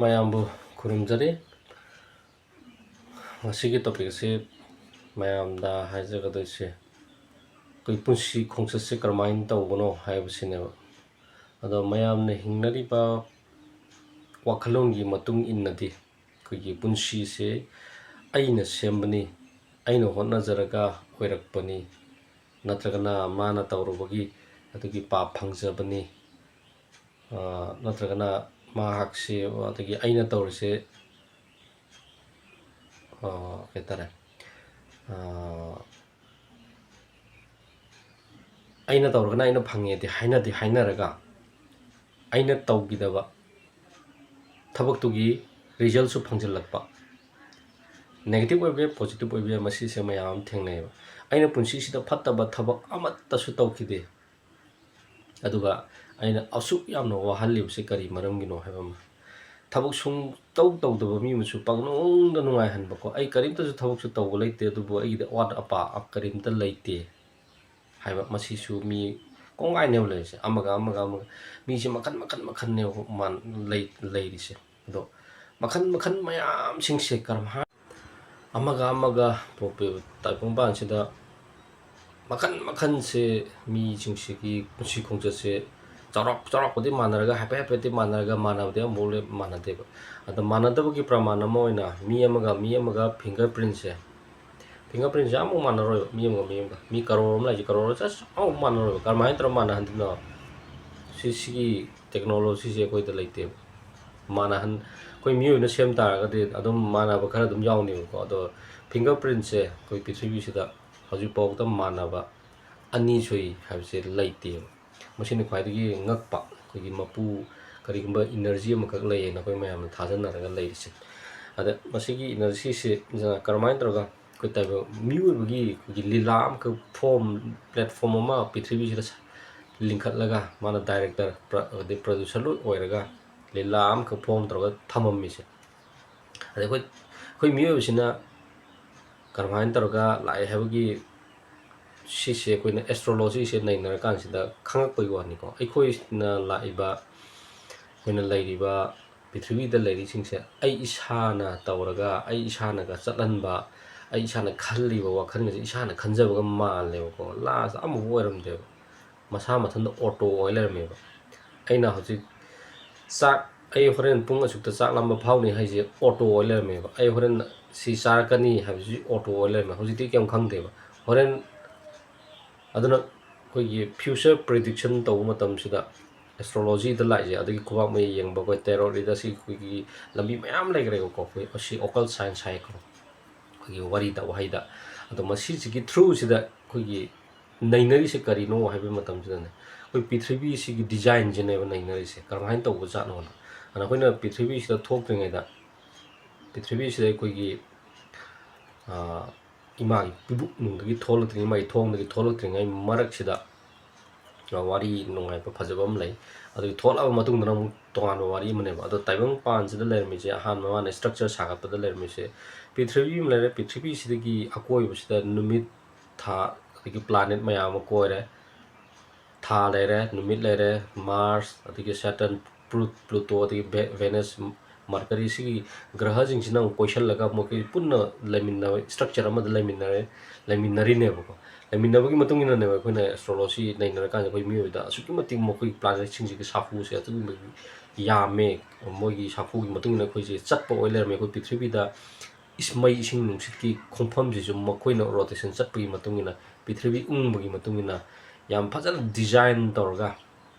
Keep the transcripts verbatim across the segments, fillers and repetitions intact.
ꯃꯌꯥꯝꯕꯨ ꯈꯨꯔꯨꯝꯖꯔꯤ꯫ ꯉꯁꯤꯒꯤ topic ꯑꯁꯤ ꯃꯌꯥꯝꯗ ꯍꯥꯏꯖꯒꯗꯣꯏꯁꯦ, ꯑꯩꯈꯣꯏ ꯄꯨꯟꯁꯤ ꯈꯣꯡꯆꯠꯁꯦ ꯀꯔꯝꯍꯥꯏꯅ ꯇꯧꯕꯅꯣ ꯍꯥꯏꯕꯁꯤꯅꯦꯕ꯫ ꯑꯗꯣ ꯃꯌꯥꯝꯅ ꯍꯤꯡꯅꯔꯤꯕ ꯋꯥꯈꯜꯂꯣꯟꯒꯤ ꯃꯇꯨꯡ ꯏꯟꯅꯗꯤ ꯑꯩꯈꯣꯏꯒꯤ ꯄꯨꯟꯁꯤꯁꯦ ꯑꯩꯅ ꯁꯦꯝꯕꯅꯤ, ꯑꯩꯅ ꯍꯣꯠꯅꯖꯔꯒ ꯑꯣꯏꯔꯛꯄꯅꯤ, ꯅꯠꯇ꯭ꯔꯒꯅ ꯃꯥꯅ ꯇꯧꯔꯨꯕꯒꯤ ꯑꯗꯨꯒꯤ ꯄꯥꯞ ꯐꯪꯖꯕꯅꯤ, ꯑ, ꯅꯠꯇ꯭ꯔꯒꯅ ꯃꯍꯥꯛꯁꯤ, ꯑꯗꯒꯤ ꯑꯩꯅ ꯇꯧꯔꯤꯁꯦ, ꯑ, ꯀꯩ ꯍꯥꯏꯇꯥꯔꯦ, ꯑ, ꯑꯩꯅ ꯇꯧꯔꯒꯅ ꯑꯩꯅ ꯐꯪꯉꯦꯗꯤ ꯍꯥꯏꯅꯗꯤ ꯍꯥꯏꯅꯔꯒ, ꯑꯩꯅ ꯇꯧꯈꯤꯗꯕ ꯊꯕꯛꯇꯨꯒꯤ resultꯁꯨ ꯐꯪꯖꯤꯜꯂꯛꯄ, negative ꯑꯣꯏꯕ ꯌꯥꯏ, positive ꯑꯣꯏꯕ ꯌꯥꯏ, ꯃꯁꯤꯁꯦ ꯃꯌꯥꯝ ꯑꯃ ꯊꯦꯡꯅꯩꯌꯦꯕ꯫ ꯑꯩꯅ ꯄꯨꯟꯁꯤꯁꯤꯗ ꯐꯠꯇꯕ ꯊꯕꯛ ꯑꯃꯠꯇꯁꯨ ꯇꯧꯈꯤꯗꯦ, ꯑꯗꯨꯒ ꯑꯩꯅ ꯑꯁꯨꯛ ꯌꯥꯝꯅ ꯋꯥꯍꯜꯂꯤꯕꯁꯤ ꯀꯔꯤ ꯃꯔꯝꯒꯤꯅꯣ ꯍꯥꯏꯕ ꯑꯃ꯫ ꯊꯕꯛ ꯁꯨꯡꯇꯧ ꯇꯧꯗꯕ ꯃꯤ ꯑꯃꯁꯨ ꯄꯪꯅꯨꯡꯗ ꯅꯨꯡꯉꯥꯏꯍꯟꯕꯀꯣ꯫ "ꯑꯩ ꯀꯔꯤꯝꯇꯁꯨ ꯊꯕꯛꯁꯨ ꯇꯧꯕ ꯂꯩꯇꯦ, ꯑꯗꯨꯕꯨ ꯑꯩꯒꯤꯗꯤ ꯑꯋꯥꯠ ꯑꯄꯥ ꯀꯔꯤꯝꯇ ꯂꯩꯇꯦ" ꯍꯥꯏꯕ, ꯃꯁꯤꯁꯨ ꯃꯤ ꯀꯣꯡꯒꯥꯏꯅꯦꯕ ꯂꯩꯔꯤꯁꯦ꯫ ꯑꯃꯒ ꯑꯃꯒ ꯑꯃꯒ, ꯃꯤꯁꯦ ꯃꯈꯟ ꯃꯈꯟ ꯃꯈꯟꯅꯦꯕ ꯃꯥꯟ-, ꯂꯩ-, ꯂꯩꯔꯤꯁꯦ꯫ ꯑꯗꯣ ꯃꯈꯟ ꯃꯈꯟ ꯃꯌꯥꯝꯁꯤꯡꯁꯦ ꯀꯔꯝꯍꯥꯏꯅ ꯑꯃꯒ ꯑꯃꯒ ꯄꯣꯛꯄꯤꯕ ꯇꯥꯏꯕꯪꯄꯥꯟꯁꯤꯗ ꯃꯈꯟ ꯃꯈꯟꯁꯦ, ꯃꯤꯁꯤꯡꯁꯤꯒꯤ ꯄꯨꯟꯁꯤ ꯈꯣꯡꯆꯠꯁꯦ ꯆꯥꯎꯔꯥꯛ-, ꯆꯥꯎꯔꯥꯛꯄꯗꯤ ꯃꯥꯟꯅꯔꯒ, ꯍꯥꯏꯐꯦꯠ ꯍꯥꯏꯐꯦꯠꯇꯤ ꯃꯥꯟꯅꯔꯒ, ꯃꯥꯟꯅꯕꯗꯤ ꯑꯃꯐꯥꯎ ꯂꯦꯞ-, ꯃꯥꯟꯅꯗꯦꯕ꯫ ꯑꯗ ꯃꯥꯟꯅꯗꯕꯒꯤ ꯄ꯭ꯔꯃꯥꯟ ꯑꯃ ꯑꯣꯏꯅ ꯃꯤ ꯑꯃꯒ ꯃꯤ ꯑꯃꯒ fingerprintꯁꯦ, fingerprintꯁꯦ ꯑꯃꯐꯥꯎ ꯃꯥꯟꯅꯔꯣꯏꯕ, ꯃꯤ ꯑꯃꯒ ꯃꯤ ꯑꯃꯒ꯫ ꯃꯤ ꯀꯔꯣꯔ ꯑꯃ ꯂꯩꯔꯤꯁꯦ, ꯀꯔꯣꯔ just ꯑꯃꯐꯥꯎ ꯃꯥꯟꯅꯔꯣꯏꯕ꯫ ꯀꯔꯝꯍꯥꯏꯅ ꯇꯧꯔꯒ ꯃꯥꯟꯅꯍꯟꯗꯣꯏꯅꯣ? ꯁꯤ, ꯁꯤꯒꯤ technologyꯁꯦ ꯑꯩꯈꯣꯏꯗ ꯂꯩꯇꯦꯕ꯫ ꯃꯥꯟꯅꯍꯟ-, ꯑꯩꯈꯣꯏ ꯃꯤꯑꯣꯏꯕꯅ ꯁꯦꯝ ꯇꯥꯔꯒꯗꯤ ꯑꯗꯨꯝ ꯃꯥꯟꯅꯕ ꯈꯔ ꯑꯗꯨꯝ ꯌꯥꯎꯅꯦꯕꯀꯣ꯫ ꯑꯗꯣ fingerprintꯁꯦ ꯑꯩꯈꯣꯏ ꯄ꯭ꯔꯤꯊꯤꯕꯤꯁꯤꯗ ꯍꯧꯖꯤꯛꯐꯥꯎꯗ ꯃꯥꯟꯅꯕ ꯑꯅꯤ ꯁꯨꯏ ꯍꯥꯏꯕꯁꯦ ꯂꯩꯇꯦꯕ꯫ ꯃꯁꯤꯅ ꯈ꯭ꯋꯥꯏꯗꯒꯤ ꯉꯛꯄ, ꯑꯩꯈꯣꯏꯒꯤ ꯃꯄꯨ, ꯀꯔꯤꯒꯨꯝꯕ energy ꯑꯃꯈꯛ ꯂꯩꯌꯦꯅ ꯑꯩꯈꯣꯏ ꯃꯌꯥꯝꯅ ꯊꯥꯖꯅꯔꯒ ꯂꯩꯔꯤꯁꯦ꯫ ꯑꯗ ꯃꯁꯤꯒꯤ energyꯁꯦ ꯀꯔꯝꯍꯥꯏꯅ ꯇꯧꯔꯒ ꯑꯩꯈꯣꯏ ꯇꯥꯏꯕꯪ ꯃꯤꯑꯣꯏꯕꯒꯤ ꯑꯩꯈꯣꯏꯒꯤ ꯂꯤꯂꯥ ꯑꯃꯈꯛ form, platform ꯑꯃ ꯄ꯭ꯔꯤꯊꯤꯕꯤꯁꯤꯗ ꯁ-, ꯂꯤꯡꯈꯠꯂꯒ, ꯃꯥꯅ director, ꯄ꯭ꯔ-, ꯑꯗꯩ producer ꯂꯣꯏ ꯑꯣꯏꯔꯒ ꯂꯤꯂꯥ ꯑꯃꯈꯛ form ꯇꯧꯔꯒ ꯊꯝꯃꯝꯃꯤꯁꯦ꯫ ꯑꯗꯩ ꯑꯩꯈꯣꯏ, ꯑꯩꯈꯣꯏ ꯃꯤꯑꯣꯏꯕꯁꯤꯅ ꯀꯔꯝꯍꯥꯏꯅ ꯇꯧꯔꯒ ꯂꯥꯛꯑꯦ ꯍꯥꯏꯕꯒꯤ ꯁꯤꯁꯦ ꯑꯩꯈꯣꯏꯅ astrologyꯁꯦ ꯅꯩꯅꯔꯀꯥꯟꯁꯤꯗ ꯈꯪꯉꯛꯄꯒꯤ ꯋꯥꯅꯤꯀꯣ꯫ ꯑꯩꯈꯣꯏꯅ ꯂꯥꯛꯏꯕ, ꯑꯩꯈꯣꯏꯅ ꯂꯩꯔꯤꯕ ꯄ꯭ꯔꯤꯊꯤꯕꯤꯗ ꯂꯩꯔꯤꯁꯤꯡꯁꯦ ꯑꯩ ꯏꯁꯥꯅ ꯇꯧꯔꯒ, ꯑꯩ ꯏꯁꯥꯅꯒ ꯆꯠꯍꯟꯕ, ꯑꯩ ꯏꯁꯥꯅ ꯈꯜꯂꯤꯕ ꯋꯥꯈꯜꯒꯁꯦ ꯏꯁꯥꯅ ꯈꯟꯖꯕꯒ ꯃꯥꯜꯂꯦꯕꯀꯣ꯫ ꯂꯥꯁ ꯑꯃꯐꯥꯎ ꯑꯣꯏꯔꯝꯗꯦꯕ꯫ ꯃꯁꯥ ꯃꯊꯟꯇ ꯑꯣꯇꯣ ꯑꯣꯏ ꯂꯩꯔꯝꯃꯦꯕ꯫ ꯑꯩꯅ ꯍꯧꯖꯤꯛ ꯆꯥꯛ, ꯑꯩ ꯍꯣꯔꯦꯟ ꯄꯨꯡ ꯑꯁꯨꯛꯇ ꯆꯥꯛ ꯂꯥꯝꯕ ꯐꯥꯎꯅꯤ ꯍꯥꯏꯁꯦ ꯑꯣꯇꯣ ꯑꯣꯏ ꯂꯩꯔꯝꯃꯦꯕ꯫ ꯑꯩ ꯍꯣꯔꯦꯟ ꯁꯤ ꯆꯥꯔꯛꯀꯅꯤ ꯍꯥꯏꯕꯁꯤ ꯑꯣꯇꯣ ꯑꯣꯏ ꯂꯩꯔꯝꯃꯦ꯫ ꯍꯧꯖꯤꯛꯇꯤ ꯀꯩꯝ ꯈꯪꯗꯦꯕ꯫ ꯍꯣꯔꯦꯟ ꯑꯗꯨꯅ ꯑꯩꯈꯣꯏꯒꯤ future prediction ꯇꯧꯕ ꯃꯇꯝꯁꯤꯗ ꯑꯦꯁꯇ꯭ꯔꯣꯂꯣꯖꯤꯗ ꯂꯥꯛꯏꯁꯦ, ꯑꯗꯒꯤ ꯈꯨꯕꯥꯛ ꯃꯌꯥ ꯌꯦꯡꯕ, ꯑꯩꯈꯣꯏ ꯇꯦꯔꯣꯠ ꯔꯤꯗꯔꯁꯤ ꯑꯩꯈꯣꯏꯒꯤ ꯂꯝꯕꯤ ꯃꯌꯥꯝ ꯂꯩꯈ꯭ꯔꯦꯕꯀꯣ꯫ ꯑꯩꯈꯣꯏ ꯑꯁꯤ ꯑꯣꯀꯜ ꯁꯥꯏꯟꯁ ꯍꯥꯏꯀꯣ, ꯑꯩꯈꯣꯏꯒꯤ ꯋꯥꯔꯤꯗ, ꯋꯥꯍꯩꯗ꯫ ꯑꯗꯣ ꯃꯁꯤꯁꯤꯒꯤ ꯊ꯭ꯔꯨꯁꯤꯗ ꯑꯩꯈꯣꯏꯒꯤ ꯅꯩꯅꯔꯤꯁꯦ ꯀꯔꯤꯅꯣ ꯍꯥꯏꯕ ꯃꯇꯝꯁꯤꯗꯅꯦ, ꯑꯩꯈꯣꯏ ꯄ꯭ꯔꯤꯊꯤꯕꯤꯁꯤꯒꯤ ꯗꯤꯖꯥꯏꯟꯁꯤꯅꯦꯕ ꯅꯩꯅꯔꯤꯁꯦ, ꯀꯔꯝꯍꯥꯏꯅ ꯇꯧꯕꯖꯥꯠꯅꯣꯅ꯫ ꯑꯗ ꯑꯩꯈꯣꯏꯅ ꯄ꯭ꯔꯤꯊꯤꯕꯤꯁꯤꯗ ꯊꯣꯛꯇ꯭ꯔꯤꯉꯩꯗ, ꯄ꯭ꯔꯤꯊꯤꯕꯤꯁꯤꯗ ꯑꯩꯈꯣꯏꯒꯤ ꯏꯃꯥꯒꯤ ꯄꯤꯕꯨꯛ ꯅꯨꯡꯗꯒꯤ ꯊꯣꯛꯂꯛꯇ꯭ꯔꯤꯉꯩ, ꯏꯃꯥꯒꯤ ꯊꯣꯡꯗꯒꯤ ꯊꯣꯛꯂꯛꯇ꯭ꯔꯤꯉꯩ ꯃꯔꯛꯁꯤꯗ ꯋꯥꯔꯤ ꯅꯨꯡꯉꯥꯏꯕ ꯐꯖꯕ ꯑꯃ ꯂꯩ꯫ ꯑꯗꯨꯒꯤ ꯊꯣꯛꯂꯛꯑꯕ ꯃꯇꯨꯡꯗꯅ ꯑꯃꯨꯛ ꯇꯣꯉꯥꯟꯕ ꯋꯥꯔꯤ ꯑꯃꯅꯦꯕ꯫ ꯑꯗꯣ ꯇꯥꯏꯕꯪ ꯄꯥꯟꯁꯤꯗ ꯂꯩꯔꯝꯃꯤꯁꯦ, ꯑꯍꯥꯟꯕ ꯃꯥꯅ ꯏꯁꯇ꯭ꯔꯛꯆꯔ ꯁꯥꯒꯠꯄꯗ ꯂꯩꯔꯝꯃꯤꯁꯦ ꯄ꯭ꯔꯤꯊꯤꯕꯤ ꯑꯃ ꯂꯩꯔꯦ꯫ ꯄ꯭ꯔꯤꯊꯤꯕꯤꯁꯤꯗꯒꯤ ꯑꯀꯣꯏꯕꯁꯤꯗ ꯅꯨꯃꯤꯠ, ꯊꯥ, ꯑꯗꯒꯤ ꯄ꯭ꯂꯥꯅꯦꯠ ꯃꯌꯥꯝ ꯑꯃ ꯀꯣꯏꯔꯦ꯫ ꯊꯥ ꯂꯩꯔꯦ, ꯅꯨꯃꯤꯠ ꯂꯩꯔꯦ, ꯃꯥꯔꯁ, ꯑꯗꯒꯤ ꯁꯦꯇꯔꯟ, ꯄ꯭ꯂꯨꯇꯣ, ꯑꯗꯒꯤ ꯚꯦꯅꯁ, ꯃꯔꯀꯔꯤ, ꯁꯤꯒꯤ ꯒ꯭ꯔꯍꯁꯤꯡꯁꯤꯅ ꯑꯃꯨꯛ ꯀꯣꯏꯁꯤꯜꯂꯒ ꯃꯈꯣꯏ ꯄꯨꯟꯅ ꯂꯩꯃꯤꯟꯅꯕ, ꯏꯁꯇ꯭ꯔꯛꯆꯔ ꯑꯃꯗ ꯂꯩꯃꯤꯟꯅꯔꯦ, ꯂꯩꯃꯤꯟꯅꯔꯤꯅꯦꯕꯀꯣ꯫ ꯂꯩꯃꯤꯟꯅꯕꯒꯤ ꯃꯇꯨꯡ ꯏꯟꯅꯅꯦꯕ ꯑꯩꯈꯣꯏꯅ ꯑꯦꯁꯇ꯭ꯔꯣꯂꯣꯖꯤ ꯅꯩꯅꯔꯀꯥꯟꯗ ꯑꯩꯈꯣꯏ ꯃꯤꯑꯣꯏꯕꯗ ꯑꯁꯨꯛꯀꯤ ꯃꯇꯤꯛ ꯃꯈꯣꯏꯒꯤ ꯄ꯭ꯂꯥꯅꯦꯠꯁꯤꯡꯁꯤꯒꯤ ꯁꯥꯐꯨꯁꯦ ꯑꯗꯨꯛꯀꯤ ꯃꯇꯤꯛ ꯌꯥꯝꯃꯦ, ꯃꯣꯏꯒꯤ ꯁꯥꯐꯨꯒꯤ ꯃꯇꯨꯡ ꯏꯟꯅ ꯑꯩꯈꯣꯏꯁꯦ ꯆꯠꯄ ꯑꯣꯏ ꯂꯩꯔꯝꯃꯦ꯫ ꯑꯩꯈꯣꯏ ꯄ꯭ꯔꯤꯊꯤꯕꯤꯗ ꯏꯁ-, ꯃꯩ, ꯏꯁꯤꯡ, ꯅꯨꯡꯁꯤꯠꯀꯤ ꯈꯣꯡꯐꯝꯁꯤꯁꯨ ꯃꯈꯣꯏꯅ ꯔꯣꯇꯦꯁꯟ ꯆꯠꯄꯒꯤ ꯃꯇꯨꯡ ꯏꯟꯅ, ꯄ꯭ꯔꯤꯊꯤꯕꯤ ꯎꯪꯕꯒꯤ ꯃꯇꯨꯡ ꯏꯟꯅ ꯌꯥꯝ ꯐꯖꯅ ꯗꯤꯖꯥꯏꯟ ꯇꯧꯔꯒ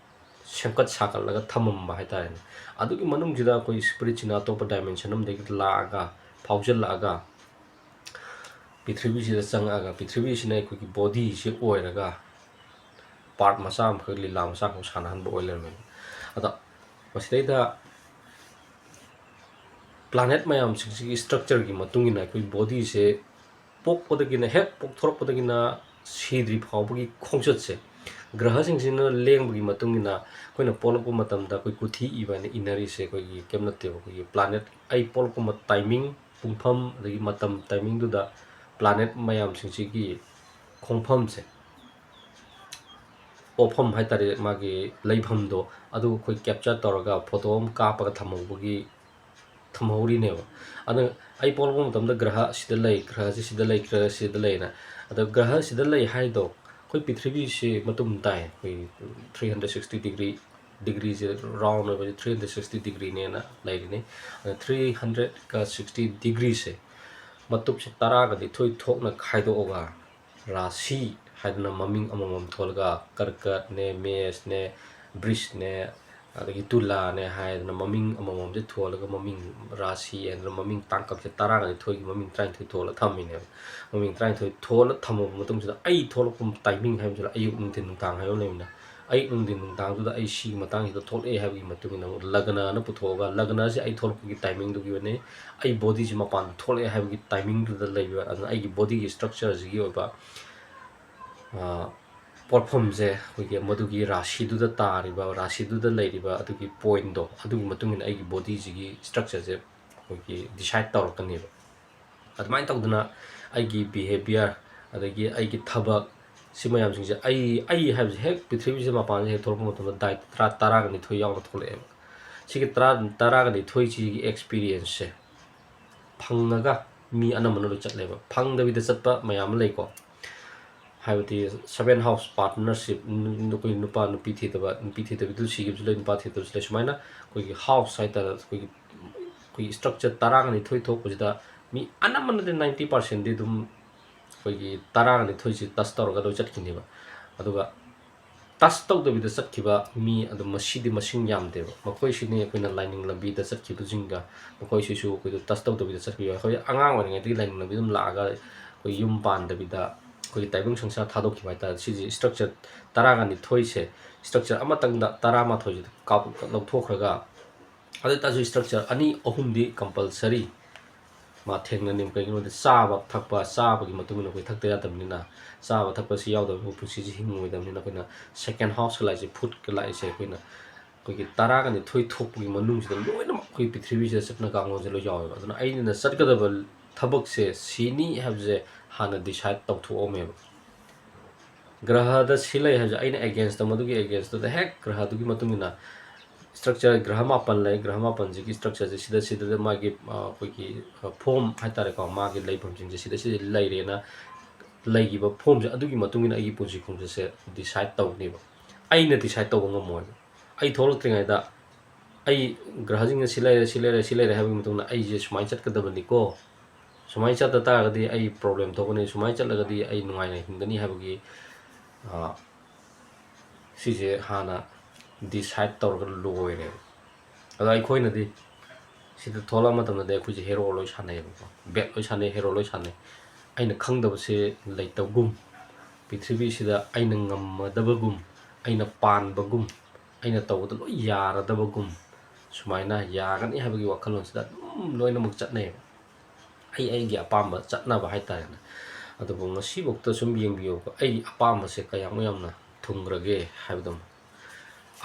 ꯁꯦꯝꯒꯠ ꯁꯥꯒꯠꯂꯒ ꯊꯝꯃꯝꯕ ꯍꯥꯏꯇꯥꯔꯦꯅꯦ꯫ ꯑꯗꯨꯒꯤ ꯃꯅꯨꯡꯁꯤꯗ ꯑꯩꯈꯣꯏ ꯏꯁꯄꯤꯔꯤꯠꯁꯤꯅ ꯑꯇꯣꯞꯄ ꯗꯥꯏꯃꯦꯟꯁꯟ ꯑꯃꯗꯒꯤ ꯂꯥꯛꯑꯒ, ꯐꯥꯎꯖꯜꯂꯛꯑꯒ, ꯄ꯭ꯔꯤꯊꯤꯕꯤꯁꯤꯗ ꯆꯪꯉꯛꯑꯒ, ꯄ꯭ꯔꯤꯊꯤꯕꯤꯁꯤꯅ ꯑꯩꯈꯣꯏꯒꯤ ꯕꯣꯗꯤꯁꯤ ꯑꯣꯏꯔꯒ ꯄꯥꯔꯠ ꯃꯆꯥ ꯑꯃꯈꯛ, ꯂꯤꯂꯥ ꯃꯆꯥ ꯑꯃꯈꯛ ꯁꯥꯟꯅꯍꯟꯕ ꯑꯣꯏ ꯂꯩꯔꯝꯃꯦꯕ꯫ ꯑꯗꯣ ꯃꯁꯤꯗꯩꯗ ꯄ꯭ꯂꯥꯅꯦꯠ ꯃꯌꯥꯝꯁꯤꯡꯁꯤꯒꯤ ꯏꯁꯇ꯭ꯔꯛꯆꯔꯒꯤ ꯃꯇꯨꯡ ꯏꯟꯅ ꯑꯩꯈꯣꯏ ꯕꯣꯗꯤꯁꯦ ꯄꯣꯛꯄꯗꯒꯤꯅ, ꯍꯦꯛ ꯄꯣꯛꯊꯣꯔꯛꯄꯗꯒꯤꯅ ꯁꯤꯗ꯭ꯔꯤ ꯐꯥꯎꯕꯒꯤ ꯈꯣꯡꯆꯠꯁꯦ, ꯒ꯭ꯔꯍꯁꯤꯡꯁꯤꯅ ꯂꯦꯡꯕꯒꯤ ꯃꯇꯨꯡ ꯏꯟꯅ ꯑꯩꯈꯣꯏꯅ ꯄꯣꯛꯂꯛꯄ ꯃꯇꯝꯗ ꯑꯩꯈꯣꯏ ꯀꯨꯊꯤ ꯏꯕ ꯍꯥꯏꯅ ꯏꯟꯅꯔꯤꯁꯦ ꯑꯩꯈꯣꯏꯒꯤ ꯀꯩꯝ ꯅꯠꯇꯦꯕ꯫ ꯑꯩꯈꯣꯏꯒꯤ ꯄ꯭ꯂꯥꯅꯦꯠ, ꯑꯩ ꯄꯣꯛꯂꯛꯄ ꯃ-, ꯇꯥꯏꯃꯤꯡ, ꯄꯨꯡꯐꯝ, ꯑꯗꯒꯤ ꯃꯇꯝ ꯇꯥꯏꯃꯤꯡꯗꯨꯗ ꯄ꯭ꯂꯥꯅꯦꯠ ꯃꯌꯥꯝꯁꯤꯡꯁꯤꯒꯤ ꯈꯣꯡꯐꯝꯁꯦ, ꯄꯣꯛꯐꯝ ꯍꯥꯏꯇꯥꯔꯦ, ꯃꯥꯒꯤ ꯂꯩꯐꯝꯗꯣ, ꯑꯗꯨ ꯑꯩꯈꯣꯏ ꯀꯦꯞꯆꯔ ꯇꯧꯔꯒ ꯐꯣꯇꯣ ꯑꯃ ꯀꯥꯞꯄꯒ ꯊꯝꯍꯧꯕꯒꯤ, ꯊꯝꯍꯧꯔꯤꯅꯦꯕ꯫ ꯑꯗꯨꯅ ꯑꯩ ꯄꯣꯛꯂꯛꯄ ꯃꯇꯝꯗ ꯒ꯭ꯔꯍ ꯁꯤꯗ ꯂꯩ, ꯒ꯭ꯔꯍꯁꯤ ꯁꯤꯗ ꯂꯩ, ꯒ꯭ꯔꯍ ꯁꯤꯗ ꯂꯩꯅ꯫ ꯑꯗꯣ ꯒ꯭ꯔꯍ ꯁꯤꯗ ꯂꯩ ꯍꯥꯏꯗꯣ ꯑꯩꯈꯣꯏ ꯄ꯭ꯔꯤꯊꯤꯕꯤꯁꯤ ꯃꯇꯨꯝ ꯇꯥꯏ, ꯑꯩꯈꯣꯏ ꯊ꯭ꯔꯤ ꯍꯟꯗ꯭ꯔꯦꯠ ꯁꯤꯛꯁꯇꯤ ꯗꯤꯒ꯭ꯔꯤ, ꯗꯤꯒ꯭ꯔꯤꯁꯦ ꯔꯥꯎꯟ ꯑꯣꯏꯕꯁꯦ ꯊ꯭ꯔꯤ ꯍꯟꯗ꯭ꯔꯦꯠ ꯁꯤꯛꯁꯇꯤ ꯗꯤꯒ꯭ꯔꯤꯅꯦꯅ ꯂꯩꯔꯤꯅꯤ꯫ ꯑꯗ ꯊ꯭ꯔꯤ ꯍꯟꯗ꯭ꯔꯦꯠꯀ ꯁꯤꯛꯁꯇꯤ ꯗꯤꯒ꯭ꯔꯤꯁꯦ ꯃꯇꯨꯞꯁꯦ ꯇꯔꯥꯒ ꯅꯤꯊꯣꯏ ꯊꯣꯛꯅ ꯈꯥꯏꯗꯣꯛꯑꯒ ꯔꯥꯁꯤ ꯍꯥꯏꯗꯅ ꯃꯃꯤꯡ ꯑꯃꯃꯝ ꯊꯣꯜꯂꯒ, ꯀꯔꯀꯠꯅꯦ, ꯃꯦꯁꯅꯦ, ꯕ꯭ꯔꯤꯁꯅꯦ, ꯑꯗꯒꯤ ꯇꯨꯂꯥꯅꯦ ꯍꯥꯏꯗꯅ ꯃꯃꯤꯡ ꯑꯃꯃꯝꯁꯦ ꯊꯣꯜꯂꯒ, ꯃꯃꯤꯡ ꯔꯥꯁꯤ ꯍꯥꯏꯗꯅ ꯃꯃꯤꯡ ꯇꯥꯡꯀꯛꯁꯦ ꯇꯔꯥꯒ ꯅꯤꯊꯣꯏꯒꯤ ꯃꯃꯤꯡ ꯇꯔꯥꯅꯤꯊꯣꯏ ꯊꯣꯜꯂ ꯊꯝꯃꯤꯅꯦꯕ꯫ ꯃꯃꯤꯡ ꯇꯔꯥꯅꯤꯊꯣꯏ ꯊꯣꯜꯂ ꯊꯝꯃꯕ ꯃꯇꯨꯡꯁꯤꯗ, ꯑꯩ ꯊꯣꯛꯂꯛꯄ ꯇꯥꯏꯃꯤꯡ ꯍꯥꯏꯕꯁꯤꯗ ꯑꯌꯨꯛ, ꯅꯨꯡꯊꯤꯟ, ꯅꯨꯡꯗꯥꯡ ꯍꯥꯏꯕ ꯑꯃ ꯂꯩꯕꯅ, ꯑꯌꯨꯛ, ꯅꯨꯡꯊꯤꯟ, ꯅꯨꯡꯗꯥꯡꯗꯨꯗ ꯑꯩ ꯁꯤꯒꯤ ꯃꯇꯥꯡꯁꯤꯗ ꯊꯣꯛꯂꯛꯑꯦ ꯍꯥꯏꯕꯒꯤ ꯃꯇꯨꯡ ꯏꯟꯅ ꯑꯃꯨꯛ ꯂꯒꯅ ꯑꯅ ꯄꯨꯊꯣꯛꯑꯒ, ꯂꯒꯅꯁꯦ ꯑꯩ ꯊꯣꯛꯂꯛꯄꯒꯤ ꯇꯥꯏꯃꯤꯡꯗꯨꯒꯤ ꯑꯣꯏꯅ ꯑꯩ ꯕꯣꯗꯤꯁꯦ ꯃꯄꯥꯟꯗ ꯊꯣꯛꯂꯛꯑꯦ ꯍꯥꯏꯕꯒꯤ ꯇꯥꯏꯃꯤꯡꯗꯨꯗ ꯂꯩꯕ, ꯑꯗꯨꯅ ꯑꯩꯒꯤ ꯕꯣꯗꯤꯒꯤ ꯁ꯭ꯇ꯭ꯔꯛꯆꯔꯁꯤꯒꯤ ꯑꯣꯏꯕ, ꯑ, ꯄꯣꯠꯐꯝꯁꯦ, ꯑꯩꯈꯣꯏꯒꯤ ꯃꯗꯨꯒꯤ ꯔꯥꯁꯤꯗꯨꯗ ꯇꯥꯔꯤꯕ, ꯔꯥꯁꯤꯗꯨꯗ ꯂꯩꯔꯤꯕ ꯑꯗꯨꯒꯤ ꯄꯣꯏꯟꯗꯣ, ꯑꯗꯨꯒꯤ ꯃꯇꯨꯡ ꯏꯟꯅ ꯑꯩꯒꯤ ꯕꯣꯗꯤꯁꯤꯒꯤ ꯁ꯭ꯇ꯭ꯔꯛꯆꯔꯁꯦ ꯑꯩꯈꯣꯏꯒꯤ ꯗꯤꯁꯥꯏꯠ ꯇꯧꯔꯛꯀꯅꯦꯕ꯫ ꯑꯗꯨꯃꯥꯏꯅ ꯇꯧꯗꯅ ꯑꯩꯒꯤ ꯕꯤꯍꯦꯕꯤꯌꯔ, ꯑꯗꯒꯤ ꯑꯩꯒꯤ ꯊꯕꯛ, ꯁꯤ ꯃꯌꯥꯝꯁꯤꯡꯁꯦ, ꯑꯩ, ꯑꯩ ꯍꯥꯏꯕꯁꯦ ꯍꯦꯛ ꯄ꯭ꯔꯤꯊꯤꯕꯤꯁꯤꯗ ꯃꯄꯥꯟꯁꯦ ꯍꯦꯛ ꯊꯣꯛꯂꯛꯄ ꯃꯇꯝꯗ ꯗꯥꯏꯠ ꯇꯔꯥ, ꯇꯔꯥꯒ ꯅꯤꯊꯣꯏ ꯌꯥꯎꯅ ꯊꯣꯛꯂꯛꯑꯦꯕ꯫ ꯁꯤꯒꯤ ꯇꯔꯥ, ꯇꯔꯥꯒ ꯅꯤꯊꯣꯏꯁꯤꯒꯤ ꯑꯦꯛꯁꯄꯤꯔꯤꯌꯦꯟꯁꯁꯦ ꯐꯪꯉꯒ ꯃꯤ ꯑꯅꯝꯕꯅ ꯂꯣꯏ ꯆꯠꯂꯦꯕ꯫ ꯐꯪꯗꯕꯤꯗ ꯆꯠꯄ ꯃꯌꯥꯝ ꯑꯃ ꯂꯩꯀꯣ, ꯍꯥꯏꯕꯗꯤ ꯁꯕꯦꯟ ꯍꯥꯎꯁ ꯄꯥꯔꯠꯅꯔꯁꯤꯞ, ꯅꯨ-, ꯑꯩꯈꯣꯏ ꯅꯨꯄꯥ ꯅꯨꯄꯤ ꯊꯤꯗꯕ, ꯅꯨꯄꯤ ꯊꯤꯗꯕꯤꯗꯨ ꯁꯤꯈꯤꯕꯁꯨ ꯂꯩ, ꯅꯨꯄꯥ ꯊꯤꯗꯕꯁꯨ ꯂꯩ꯫ ꯁꯨꯃꯥꯏꯅ ꯑꯩꯈꯣꯏꯒꯤ ꯍꯥꯎꯁ ꯍꯥꯏꯇꯥꯔꯦ, ꯑꯩꯈꯣꯏꯒꯤ, ꯑꯩꯈꯣꯏꯒꯤ ꯁ꯭ꯇ꯭ꯔꯛꯆꯔ ꯇꯔꯥꯒ ꯅꯤꯊꯣꯏ ꯊꯣꯛꯄꯁꯤꯗ ꯃꯤ ꯑꯅꯝꯕꯅꯗꯤ ꯅꯥꯏꯟꯇꯤ ꯄꯥꯔꯁꯦꯟꯗꯤ ꯑꯗꯨꯝ ꯑꯩꯈꯣꯏꯒꯤ ꯇꯔꯥꯒ ꯅꯤꯊꯣꯏꯁꯤ ꯇꯁ ꯇꯧꯔꯒ ꯂꯣꯏ ꯆꯠꯈꯤꯅꯦꯕ꯫ ꯑꯗꯨꯒ ꯇꯁ ꯇꯧꯗꯕꯤꯗ ꯆꯠꯈꯤꯕ ꯃꯤ ꯑꯗꯨꯝ ꯃꯁꯤꯗꯤ ꯃꯁꯤꯡ ꯌꯥꯝꯗꯦꯕ꯫ ꯃꯈꯣꯏꯁꯤꯅꯤ ꯑꯩꯈꯣꯏꯅ ꯂꯥꯏꯅꯤꯡ ꯂꯝꯕꯤꯗ ꯆꯠꯈꯤꯕꯁꯤꯡꯒ, ꯃꯈꯣꯏꯁꯤꯁꯨ ꯑꯩꯈꯣꯏꯗ ꯇꯁ ꯇꯧꯗꯕꯤꯗ ꯆꯠꯈꯤꯕ꯫ ꯑꯩꯈꯣꯏ ꯑꯉꯥꯡ ꯑꯣꯏꯔꯤꯉꯩꯗꯒꯤ ꯂꯥꯏꯅꯤꯡ ꯂꯝꯕꯤ ꯑꯗꯨꯝ ꯂꯥꯛꯑꯒ ꯑꯩꯈꯣꯏ ꯌꯨꯝ ꯄꯥꯟꯗꯕꯤꯗ ꯑꯩꯈꯣꯏꯒꯤ ꯇꯥꯏꯕꯪ ꯁꯪꯁꯥꯔ ꯊꯥꯗꯣꯛꯈꯤꯕ ꯍꯥꯏꯇꯥꯔꯦ꯫ ꯁꯤꯁꯦ ꯁ꯭ꯇ꯭ꯔꯛꯆꯔ ꯇꯔꯥꯒ ꯅꯤꯊꯣꯏꯁꯦ, ꯁ꯭ꯇ꯭ꯔꯛꯆꯔ ꯑꯃꯇꯪꯗ ꯇꯔꯥꯃꯥꯊꯣꯏꯁꯤꯗ ꯀꯥꯞ-, ꯂꯧꯊꯣꯛꯈ꯭ꯔꯒ, ꯑꯗꯨ ꯑꯣꯏꯇꯥꯔꯁꯨ ꯁ꯭ꯇ꯭ꯔꯛꯆꯔ ꯑꯅꯤ ꯑꯍꯨꯝꯗꯤ ꯀꯝꯄꯜꯁꯔꯤ ꯃꯥ ꯊꯦꯡꯅꯅꯤ꯫ ꯀꯩꯒꯤꯅꯣꯗꯤ ꯆꯥꯕ ꯊꯛꯄ, ꯆꯥꯕꯒꯤ ꯃꯇꯨꯡ ꯏꯟꯅ ꯑꯩꯈꯣꯏ ꯊꯛꯇ ꯌꯥꯗꯕꯅꯤꯅ, ꯆꯥꯕ ꯊꯛꯄꯁꯤ ꯌꯥꯎꯗꯕ ꯑꯩꯈꯣꯏ ꯄꯨꯟꯁꯤꯁꯤ ꯍꯤꯡꯉꯣꯏꯗꯕꯅꯤꯅ, ꯑꯩꯈꯣꯏꯅ ꯁꯦꯀꯦꯟ ꯍꯥꯎꯁꯀ ꯂꯥꯛꯏꯁꯦ, ꯐꯨꯗꯀ ꯂꯥꯛꯏꯁꯦ, ꯑꯩꯈꯣꯏꯅ ꯑꯩꯈꯣꯏꯒꯤ ꯇꯔꯥꯒ ꯅꯤꯊꯣꯏ ꯊꯣꯛꯄꯒꯤ ꯃꯅꯨꯡꯁꯤꯗ ꯂꯣꯏꯅꯃꯛ ꯑꯩꯈꯣꯏ ꯄ꯭ꯔꯤꯊꯤꯕꯤꯁꯤꯗ ꯆꯠꯅ ꯀꯥꯡꯂꯣꯟꯁꯦ ꯂꯣꯏ ꯌꯥꯎꯋꯦꯕ꯫ ꯑꯗꯨꯅ ꯑꯩꯅ ꯆꯠꯀꯗꯕ ꯊꯕꯛꯁꯦ ꯁꯤꯅꯤ ꯍꯥꯏꯕꯁꯦ ꯍꯥꯟꯅ ꯗꯤꯁꯥꯏꯠ ꯇꯧꯊꯣꯛꯑꯝꯃꯦꯕ꯫ ꯒ꯭ꯔꯍꯗ ꯁꯤ ꯂꯩ ꯍꯥꯏꯕꯁꯦ ꯑꯩꯅ against, ꯃꯗꯨꯒꯤ against ꯇꯨꯗ ꯍꯦꯛ ꯒ꯭ꯔꯍꯗꯨꯒꯤ ꯃꯇꯨꯡ ꯏꯟꯅ structure, ꯒ꯭ꯔꯍ ꯃꯥꯄꯟ ꯂꯩ, ꯒ꯭ꯔꯍ ꯃꯥꯄꯟꯁꯤꯒꯤ structure ꯁꯦ ꯁꯤꯗ, ꯁꯤꯗ ꯃꯥꯒꯤ, ꯑ, ꯑꯩꯈꯣꯏꯒꯤ, ꯑ, form ꯍꯥꯏꯇꯥꯔꯦꯀꯣ, ꯃꯥꯒꯤ ꯂꯩꯐꯝꯁꯤꯡꯁꯦ ꯁꯤꯗ, ꯁꯤꯗ ꯂꯩꯔꯦꯅ ꯂꯩꯈꯤꯕ form ꯁꯦ, ꯑꯗꯨꯒꯤ ꯃꯇꯨꯡ ꯏꯟꯅ ꯑꯩꯒꯤ ꯄꯨꯟꯁꯤ ꯈꯣꯡꯆꯠꯁꯦ decide ꯇꯧꯅꯦꯕ꯫ ꯑꯩꯅ decide ꯇꯧꯕ ꯉꯝꯃꯣꯏꯕ꯫ ꯑꯩ ꯊꯣꯛꯂꯛꯇ꯭ꯔꯤꯉꯩꯗ ꯑꯩ ꯒ꯭ꯔꯍꯁꯤꯡꯅ ꯁꯤ ꯂꯩꯔꯦ, ꯁꯤ ꯂꯩꯔꯦ, ꯁꯤ ꯂꯩꯔꯦ ꯍꯥꯏꯕꯒꯤ ꯃꯇꯨꯡꯗ ꯑꯩꯁꯦ ꯁꯨꯃꯥꯏꯅ ꯆꯠꯀꯗꯕꯅꯤꯀꯣ, ꯁꯨꯃꯥꯏꯅ ꯆꯠꯇ ꯇꯥꯔꯒꯗꯤ ꯑꯩ problem ꯊꯣꯛꯀꯅꯤ, ꯁꯨꯃꯥꯏꯅ ꯆꯠꯂꯒꯗꯤ ꯑꯩ ꯅꯨꯡꯉꯥꯏꯅ ꯍꯤꯡꯒꯅꯤ ꯍꯥꯏꯕꯒꯤ, ꯑ, ꯁꯤꯁꯦ ꯍꯥꯟꯅ decide ꯇꯧꯔꯒ ꯂꯣꯏꯔꯦꯕ꯫ ꯑꯗꯣ ꯑꯩꯈꯣꯏꯅꯗꯤ ꯁꯤꯗ ꯊꯣꯛꯂꯛꯑ ꯃꯇꯝꯗꯗꯤ ꯑꯩꯈꯣꯏꯁꯦ hero ꯂꯣꯏ ꯁꯥꯟꯅꯩꯌꯦꯕꯀꯣ, bet ꯂꯣꯏ ꯁꯥꯟꯅꯩ, hero ꯂꯣꯏ ꯁꯥꯟꯅꯩ꯫ ꯑꯩꯅ ꯈꯪꯗꯕꯁꯦ ꯂꯩꯇꯕꯒꯨꯝ, ꯄ꯭ꯔꯤꯊꯤꯕꯤꯁꯤꯗ ꯑꯩꯅ ꯉꯝꯃꯗꯕꯒꯨꯝ, ꯑꯩꯅ ꯄꯥꯟꯕꯒꯨꯝ, ꯑꯩꯅ ꯇꯧꯕꯗ ꯂꯣꯏ ꯌꯥꯔꯗꯕꯒꯨꯝ, ꯁꯨꯃꯥꯏꯅ ꯌꯥꯒꯅꯤ ꯍꯥꯏꯕꯒꯤ ꯋꯥꯈꯜꯂꯣꯟꯁꯤꯗ ꯑꯗꯨꯝ ꯂꯣꯏꯅꯃꯛ ꯆꯠꯅꯩꯌꯦꯕ꯫ ꯑꯩ ꯑꯩꯒꯤ ꯑꯄꯥꯝꯕ ꯆꯠꯅꯕ ꯍꯥꯏꯇꯥꯔꯦꯅꯦ꯫ ꯑꯗꯨꯕꯨ ꯉꯁꯤꯐꯥꯎꯗ ꯁꯨꯝ ꯌꯦꯡꯕꯤꯌꯨꯕ, ꯑꯩꯒꯤ ꯑꯄꯥꯝꯕꯁꯦ ꯀꯌꯥꯃꯨꯛ ꯌꯥꯝꯅ ꯊꯨꯡꯈ꯭ꯔꯒꯦ ꯍꯥꯏꯕꯗꯣ꯫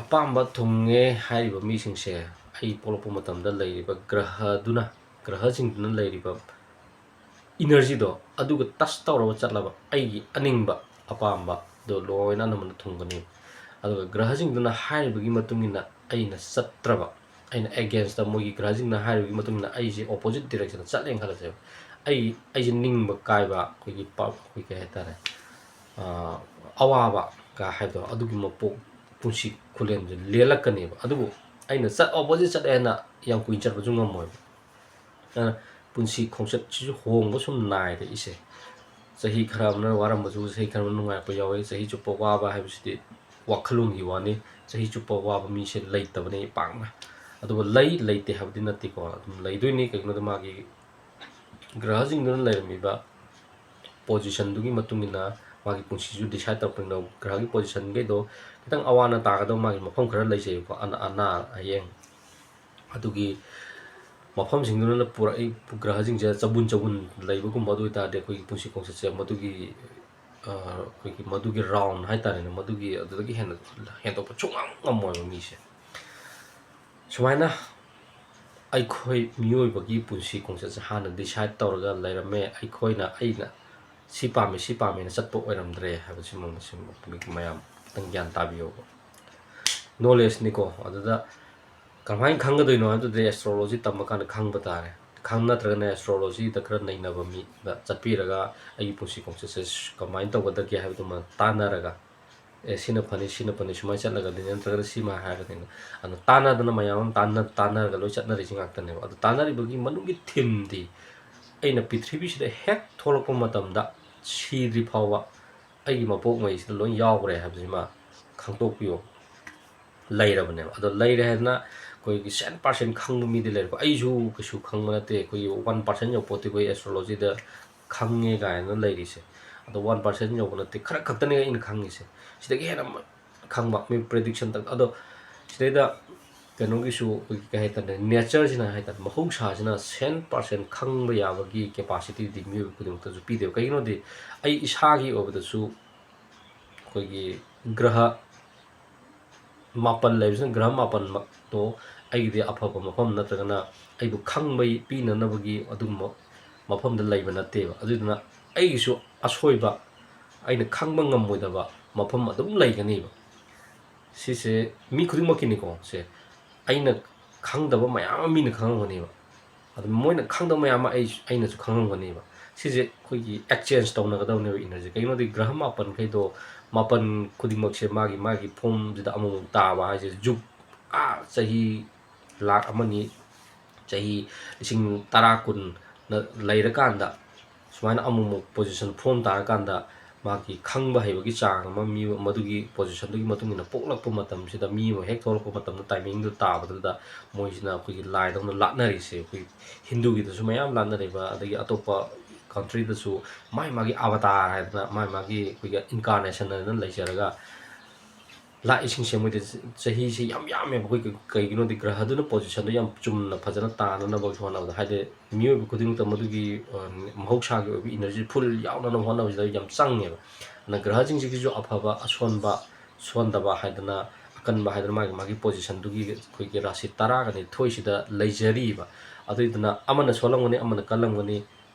ꯑꯄꯥꯝꯕ ꯊꯨꯡꯉꯦ ꯍꯥꯏꯔꯤꯕ ꯃꯤꯁꯤꯡꯁꯦ ꯑꯩ ꯄꯣꯛꯂꯛꯄ ꯃꯇꯝꯗ ꯂꯩꯔꯤꯕ ꯒ꯭ꯔꯍꯗꯨꯅ, ꯒ꯭ꯔꯍꯁꯤꯡꯗꯨꯅ ꯂꯩꯔꯤꯕ energy ꯗꯣ ꯑꯗꯨꯒ touch ꯇꯧꯔꯒ ꯆꯠꯂꯕ ꯑꯩꯒꯤ ꯑꯅꯤꯡꯕ ꯑꯄꯥꯝꯕꯗꯣ ꯂꯣꯏꯅ ꯑꯅꯝꯕꯅ ꯊꯨꯡꯒꯅꯤ꯫ ꯑꯗꯨꯒ ꯒ꯭ꯔꯍꯁꯤꯡꯗꯨꯅ ꯍꯥꯏꯔꯤꯕꯒꯤ ꯃꯇꯨꯡ ꯏꯟꯅ ꯑꯩꯅ ꯆꯠꯇ꯭ꯔꯕ, ꯑꯩꯅ against ꯇ ꯃꯣꯏꯒꯤ ꯒ꯭ꯔꯍꯁꯤꯡꯅ ꯍꯥꯏꯔꯤꯕꯒꯤ ꯃꯇꯨꯡ ꯏꯟꯅ ꯑꯩꯁꯦ opposite direction ꯗ ꯆꯠꯂꯦꯅ ꯈꯜꯂꯁꯦꯕ, ꯑꯩ, ꯑꯩꯁꯦ ꯅꯤꯡꯕ ꯀꯥꯏꯕ, ꯑꯩꯈꯣꯏꯒꯤ ꯄ-, ꯑꯩꯈꯣꯏ ꯀꯩ ꯍꯥꯏꯇꯥꯔꯦ, ꯑ, ꯑꯋꯥꯕ ꯀ ꯍꯥꯏꯕꯗꯣ ꯑꯗꯨꯒꯤ ꯃꯄꯣꯛ ꯄꯨꯟꯁꯤ ꯈꯨꯂꯦꯟꯁꯦ ꯂꯦꯜꯂꯛꯀꯅꯦꯕ꯫ ꯑꯗꯨꯕꯨ ꯑꯩꯅ ꯆꯠ-, opposite ꯆꯠꯂꯦ ꯍꯥꯏꯅ ꯌꯥꯝ ꯀꯨꯏꯅ ꯆꯠꯄꯁꯨ ꯉꯝꯃꯣꯏꯕ꯫ ꯑꯗꯨꯅ ꯄꯨꯟꯁꯤ ꯈꯣꯡꯆꯠꯁꯤꯁꯨ ꯍꯣꯡꯕ ꯁꯨꯝ ꯅꯥꯏꯔꯛꯏꯁꯦ꯫ ꯆꯍꯤ ꯈꯔ ꯑꯃꯅ ꯋꯥꯔꯝꯕꯁꯨ, ꯆꯍꯤ ꯈꯔ ꯑꯃꯅ ꯅꯨꯡꯉꯥꯏꯔꯛꯄ ꯌꯥꯎꯋꯤ꯫ ꯆꯍꯤ ꯆꯨꯞꯄ ꯋꯥꯕ ꯍꯥꯏꯕꯁꯤꯗꯤ ꯋꯥꯈꯜꯂꯣꯟꯒꯤ ꯋꯥꯅꯤ꯫ ꯆꯍꯤ ꯆꯨꯞꯄ ꯋꯥꯕ ꯃꯤꯁꯦ ꯂꯩꯇꯕꯅꯤ ꯄꯥꯛꯅ꯫ ꯑꯗꯨꯒ ꯂꯩ, ꯂꯩꯇꯦ ꯍꯥꯏꯕꯗꯤ ꯅꯠꯇꯦꯀꯣ, ꯑꯗꯨꯝ ꯂꯩꯗꯣꯏꯅꯤ꯫ ꯀꯩꯒꯤꯅꯣꯗ ꯃꯥꯒꯤ ꯒ꯭ꯔꯍꯁꯤꯡꯗꯨꯅ ꯂꯩꯔꯝꯃꯤꯕ position ꯗꯨꯒꯤ ꯃꯇꯨꯡ ꯏꯟꯅ ꯃꯥꯒꯤ ꯄꯨꯟꯁꯤꯁꯨ decide ꯇꯧꯔꯛꯄꯅꯤꯅ, ꯒ꯭ꯔꯍꯒꯤ position ꯈꯩꯗꯣ ꯈꯤꯇꯪ ꯑꯋꯥ ꯑꯅꯥ ꯇꯥꯒꯗꯕ ꯃꯥꯒꯤ ꯃꯐꯝ ꯈꯔ ꯂꯩꯖꯩꯕꯀꯣ, ꯑꯅꯥ, ꯑꯅꯥ ꯑꯌꯦꯛ꯫ ꯑꯗꯨꯒꯤ ꯃꯐꯝꯁꯤꯡꯗꯨꯅ ꯄꯨꯔꯛꯏ ꯒ꯭ꯔꯍꯁꯤꯡꯁꯦ ꯆꯕꯨꯟ ꯆꯕꯨꯟ ꯂꯩꯕꯒꯨꯝꯕ ꯑꯗꯨ ꯑꯣꯏꯇꯥꯔꯗꯤ ꯑꯩꯈꯣꯏꯒꯤ ꯄꯨꯟꯁꯤ ꯈꯣꯡꯆꯠꯁꯦ ꯃꯗꯨꯒꯤ, ꯑ, ꯑꯩꯈꯣꯏꯒꯤ ꯃꯗꯨꯒꯤ round ꯍꯥꯏꯇꯥꯔꯦꯅꯦ, ꯃꯗꯨꯒꯤ ꯑꯗꯨꯗꯒꯤ ꯍꯦꯟꯅ ꯍꯦꯟꯗꯣꯛꯄ ꯁꯨꯡꯉꯝ ꯉꯝꯃꯣꯏꯕ ꯃꯤꯁꯦ꯫ ꯁꯨꯃꯥꯏꯅ ꯑꯩꯈꯣꯏ ꯃꯤꯑꯣꯏꯕꯒꯤ ꯄꯨꯟꯁꯤ ꯈꯣꯡꯆꯠꯁꯦ ꯍꯥꯟꯅ decide ꯇꯧꯔꯒ ꯂꯩꯔꯝꯃꯦ꯫ ꯑꯩꯈꯣꯏꯅ, ꯑꯩꯅ ꯁꯤ ꯄꯥꯝꯃꯤ, ꯁꯤ ꯄꯥꯝꯃꯤꯅ ꯆꯠꯄ ꯑꯣꯏꯔꯝꯗ꯭ꯔꯦ ꯍꯥꯏꯕꯁꯤꯃ ꯃꯁꯤ ꯃꯌꯥꯝ ꯈꯤꯇꯪ ꯒ꯭ꯌꯥꯟ ꯇꯥꯕꯤꯌꯣꯕ꯫ ꯅꯣꯂꯦꯖꯅꯤꯀꯣ꯫ ꯑꯗꯨꯗ ꯀꯃꯥꯏꯅ ꯈꯪꯒꯗꯣꯏꯅꯣ ꯍꯥꯏꯕꯗꯨꯗꯤ ꯑꯦꯁꯇ꯭ꯔꯣꯂꯣꯖꯤ ꯇꯝꯕ ꯀꯥꯟꯗ ꯈꯪꯕ ꯇꯥꯔꯦ꯫ ꯈꯪ ꯅꯠꯇ꯭ꯔꯒꯅ ꯑꯦꯁꯇ꯭ꯔꯣꯂꯣꯖꯤꯗ ꯈꯔ ꯅꯩꯅꯕ ꯃꯤꯗ ꯆꯠꯄꯤꯔꯒ ꯑꯩꯒꯤ ꯄꯨꯟꯁꯤ ꯈꯣꯡꯆꯠꯁꯦ ꯀꯃꯥꯏꯅ ꯇꯧꯒꯗꯒꯦ ꯍꯥꯏꯕꯗꯨꯃ ꯇꯥꯟꯅꯔꯒ, ꯑꯦ, ꯁꯤꯅ ꯐꯅꯤ, ꯁꯤꯅ ꯐꯅꯤ, ꯁꯨꯃꯥꯏꯅ ꯆꯠꯂꯒꯗꯤ ꯅꯠꯇ꯭ꯔꯒꯅ ꯁꯤꯃ ꯍꯥꯏꯔꯒꯗꯤ ꯑꯗꯨ ꯇꯥꯟꯅꯗꯅ ꯃꯌꯥꯝ ꯑꯃ ꯇꯥꯟꯅ-, ꯇꯥꯟꯅꯔꯒ ꯂꯣꯏ ꯆꯠꯅꯔꯤꯁꯤ ꯉꯥꯛꯇꯅꯦꯕ꯫ ꯑꯗꯨ ꯇꯥꯟꯅꯔꯤꯕꯒꯤ ꯃꯅꯨꯡꯒꯤ ꯊꯤꯝꯗꯤ ꯑꯩꯅ ꯄ꯭ꯔꯤꯊꯤꯕꯤꯁꯤꯗ ꯍꯦꯛ ꯊꯣꯛꯂꯛꯄ ꯃꯇꯝꯗ ꯁꯤꯗ꯭ꯔꯤ ꯐꯥꯎꯕ ꯑꯩꯒꯤ ꯃꯄꯣꯛꯉꯩꯁꯤꯗ ꯂꯣꯏ ꯌꯥꯎꯈ꯭ꯔꯦ ꯍꯥꯏꯕꯁꯤꯃ ꯈꯪꯗꯣꯛꯄꯤꯌꯣ꯫ ꯂꯩꯔꯕꯅꯦꯕ꯫ ꯑꯗꯣ ꯂꯩꯔꯦ ꯍꯥꯏꯗꯅ ꯑꯩꯈꯣꯏꯒꯤ ꯁꯦꯟ ꯄꯥꯔꯁꯦꯟ ꯈꯪꯕ ꯃꯤꯗꯤ ꯂꯩꯔꯦꯀꯣ꯫ ꯑꯩꯁꯨ ꯀꯩꯁꯨ ꯈꯪꯕ ꯅꯠꯇꯦ, ꯑꯩꯈꯣꯏꯒꯤ ꯋꯥꯟ ꯄꯥꯔꯁꯦꯟ ꯌꯧꯄꯣꯠꯇꯦ ꯑꯩꯈꯣꯏ ꯑꯦꯁꯇ꯭ꯔꯣꯂꯣꯖꯤꯗ ꯈꯪꯉꯦ ꯀꯥꯏꯅ ꯂꯩꯔꯤꯁꯦ꯫ ꯑꯗꯣ ꯋꯥꯟ ꯄꯥꯔꯁꯦꯟ ꯌꯧꯕ ꯅꯠꯇꯦ, ꯈꯔ ꯈꯛꯇꯅꯦ ꯑꯩꯅ ꯈꯪꯉꯤꯁꯦ꯫ ꯁꯤꯗꯒꯤ ꯍꯦꯟꯅ ꯃ-, ꯈꯪꯕ ꯃꯤ ꯄ꯭ꯔꯦꯗꯤꯛꯁꯟ ꯇꯧ-, ꯑꯗꯣ ꯁꯤꯗꯩꯗ ꯀꯩꯅꯣꯒꯤꯁꯨ ꯑꯩꯈꯣꯏꯒꯤ ꯀꯩ ꯍꯥꯏꯇꯥꯔꯦ, ꯅꯦꯆꯔꯁꯤꯅ ꯍꯥꯏꯇꯥꯔꯦ, ꯃꯍꯧꯁꯥꯁꯤꯅ ꯁꯦꯟ ꯄꯥꯔꯁꯦꯟ ꯈꯪꯕ ꯌꯥꯕꯒꯤ ꯀꯦꯄꯥꯁꯤꯇꯤꯗꯤ ꯃꯤꯑꯣꯏꯕ ꯈꯨꯗꯤꯡꯃꯛꯇꯁꯨ ꯄꯤꯗꯦꯕ꯫ ꯀꯩꯒꯤꯅꯣꯗꯤ ꯑꯩ ꯏꯁꯥꯒꯤ ꯑꯣꯏꯕꯗꯁꯨ ꯑꯩꯈꯣꯏꯒꯤ ꯒ꯭ꯔꯍ ꯃꯥꯄꯟ ꯂꯩꯕꯁꯤꯅ ꯒ꯭ꯔꯍ ꯃꯥꯄꯟꯃꯛꯇꯣ ꯑꯩꯒꯤꯗꯤ ꯑꯐꯕ ꯃꯐꯝ ꯅꯠꯇ꯭ꯔꯒꯅ ꯑꯩꯕꯨ ꯈꯪꯕꯩ ꯄꯤꯅꯅꯕꯒꯤ ꯑꯗꯨꯒꯨꯝꯕ ꯃꯐꯝꯗ ꯂꯩꯕ ꯅꯠꯇꯦꯕ꯫ ꯑꯗꯨꯗꯨꯅ ꯑꯩꯒꯤꯁꯨ ꯑꯁꯣꯏꯕ, ꯑꯩꯅ ꯈꯪꯕ ꯉꯝꯃꯣꯏꯗꯕ ꯃꯐꯝ ꯑꯗꯨꯝ ꯂꯩꯒꯅꯤꯕ꯫ ꯁꯤꯁꯦ ꯃꯤ ꯈꯨꯗꯤꯡꯃꯛꯀꯤꯅꯤꯀꯣ꯫ ꯁꯦ ꯑꯩꯅ ꯈꯪꯗꯕ ꯃꯌꯥꯝ ꯑꯃ ꯃꯤꯅ ꯈꯪꯉꯝꯒꯅꯦꯕ꯫ ꯑꯗꯨ ꯃꯣꯏꯅ ꯈꯪꯗꯕ ꯃꯌꯥꯝ ꯑꯃ ꯑꯩ, ꯑꯩꯅꯁꯨ ꯈꯪꯉꯝꯒꯅꯦꯕ꯫ ꯁꯤꯁꯦ ꯑꯩꯈꯣꯏꯒꯤ ꯑꯦꯛꯆꯦꯟꯖ ꯇꯧꯅꯒꯗꯕꯅꯦꯕ ꯏꯅꯔꯖꯤ꯫ ꯀꯩꯒꯤꯅꯣꯗꯤ ꯒ꯭ꯔꯍ ꯃꯥꯄꯟꯈꯩꯗꯣ, ꯃꯥꯄꯟ ꯈꯨꯗꯤꯡꯃꯛꯁꯦ ꯃꯥꯒꯤ, ꯃꯥꯒꯤ ꯐꯣꯝꯁꯤꯗ ꯑꯃꯃꯨꯛ ꯇꯥꯕ ꯍꯥꯏꯁꯦ, ꯖꯨꯛ, ꯑꯥ, ꯆꯍꯤ ꯂꯥꯛ ꯑꯃꯅꯤ, ꯆꯍꯤ ꯂꯤꯁꯤꯡ ꯇꯔꯥ, ꯀꯨꯟꯅ ꯂꯩꯔꯀꯥꯟꯗ ꯁꯨꯃꯥꯏꯅ ꯑꯃꯨꯛꯃꯨꯛ ꯄꯣꯖꯤꯁꯟ ꯐꯣꯝ ꯇꯥꯔꯀꯥꯟꯗ ꯃꯥꯒꯤ ꯈꯪꯕ ꯍꯩꯕꯒꯤ ꯆꯥꯡ ꯑꯃ, ꯃꯤ ꯃꯗꯨꯒꯤ ꯄꯣꯖꯤꯁꯟꯗꯨꯒꯤ ꯃꯇꯨꯡ ꯏꯟꯅ ꯄꯣꯛꯂꯛꯄ ꯃꯇꯝꯁꯤꯗ, ꯃꯤ ꯑꯃ ꯍꯦꯛ ꯊꯣꯛꯂꯛꯄ ꯃꯇꯝꯗ, ꯇꯥꯏꯃꯤꯡꯗꯨ ꯇꯥꯕꯗꯨꯗ ꯃꯣꯏꯁꯤꯅ ꯑꯩꯈꯣꯏꯒꯤ ꯂꯥꯏꯗꯧꯅ ꯂꯥꯠꯅꯔꯤꯁꯦ꯫ ꯑꯩꯈꯣꯏ ꯍꯤꯟꯗꯨꯒꯤꯗꯁꯨ ꯃꯌꯥꯝ ꯂꯥꯠꯅꯔꯤꯕ, ꯑꯗꯒꯤ ꯑꯇꯣꯞꯄ ꯀꯟꯇ꯭ꯔꯤꯗꯁꯨ ꯃꯥꯏ ꯃꯥꯒꯤ ꯑꯕꯇꯥꯔ ꯍꯥꯏꯗꯅ, ꯃꯥꯏ ꯃꯥꯒꯤ ꯑꯩꯈꯣꯏꯒꯤ ꯏꯟꯀꯥꯔꯅꯦꯁꯟ ꯍꯥꯏꯗꯅ ꯂꯩꯖꯔꯒ ꯂꯥꯛꯏꯁꯤꯡꯁꯦ ꯃꯣꯏꯗꯤ ꯆꯍꯤꯁꯦ ꯌꯥꯝ ꯌꯥꯝꯃꯦꯕ꯫ ꯑꯩꯈꯣꯏ ꯀꯩ-, ꯀꯩꯒꯤꯅꯣꯗꯤ ꯒ꯭ꯔꯍꯗꯨꯅ ꯄꯣꯖꯤꯁꯟꯗꯣ ꯌꯥꯝ ꯆꯨꯝꯅ ꯐꯖꯅ ꯇꯥꯅꯅꯕ ꯍꯣꯠꯅꯕꯗ, ꯍꯥꯏꯗꯤ ꯃꯤꯑꯣꯏꯕ ꯈꯨꯗꯤꯡꯃꯛꯇ ꯃꯗꯨꯒꯤ, ꯑ, ꯃꯍꯧꯁꯥꯒꯤ ꯑꯣꯏꯕ ꯏꯅꯔꯖꯤ ꯐꯨꯜ ꯌꯥꯎꯅꯅꯕ ꯍꯣꯠꯅꯕꯁꯤꯗ ꯌꯥꯝ ꯆꯪꯉꯦꯕ꯫ ꯑꯗꯨꯅ ꯒ꯭ꯔꯍꯁꯤꯡꯁꯤꯒꯤꯁꯨ ꯑꯐꯕ, ꯑꯁꯣꯟꯕ, ꯁꯣꯟꯗꯕ ꯍꯥꯏꯗꯅ, ꯑꯀꯟꯕ ꯍꯥꯏꯗꯅ ꯃꯥꯒꯤ, ꯃꯥꯒꯤ ꯄꯣꯖꯤꯁꯟꯗꯨꯒꯤ ꯑꯩꯈꯣꯏꯒꯤ ꯔꯥꯁꯤ ꯇꯔꯥꯒ ꯅꯤꯊꯣꯏꯁꯤꯗ ꯂꯩꯖꯔꯤꯕ꯫ ꯑꯗꯨꯏꯗꯨꯅ ꯑꯃꯅ ꯁꯣꯜꯂꯝꯒꯅꯤ, ꯑꯃꯅ ꯀꯜꯂꯝꯒꯅꯤ,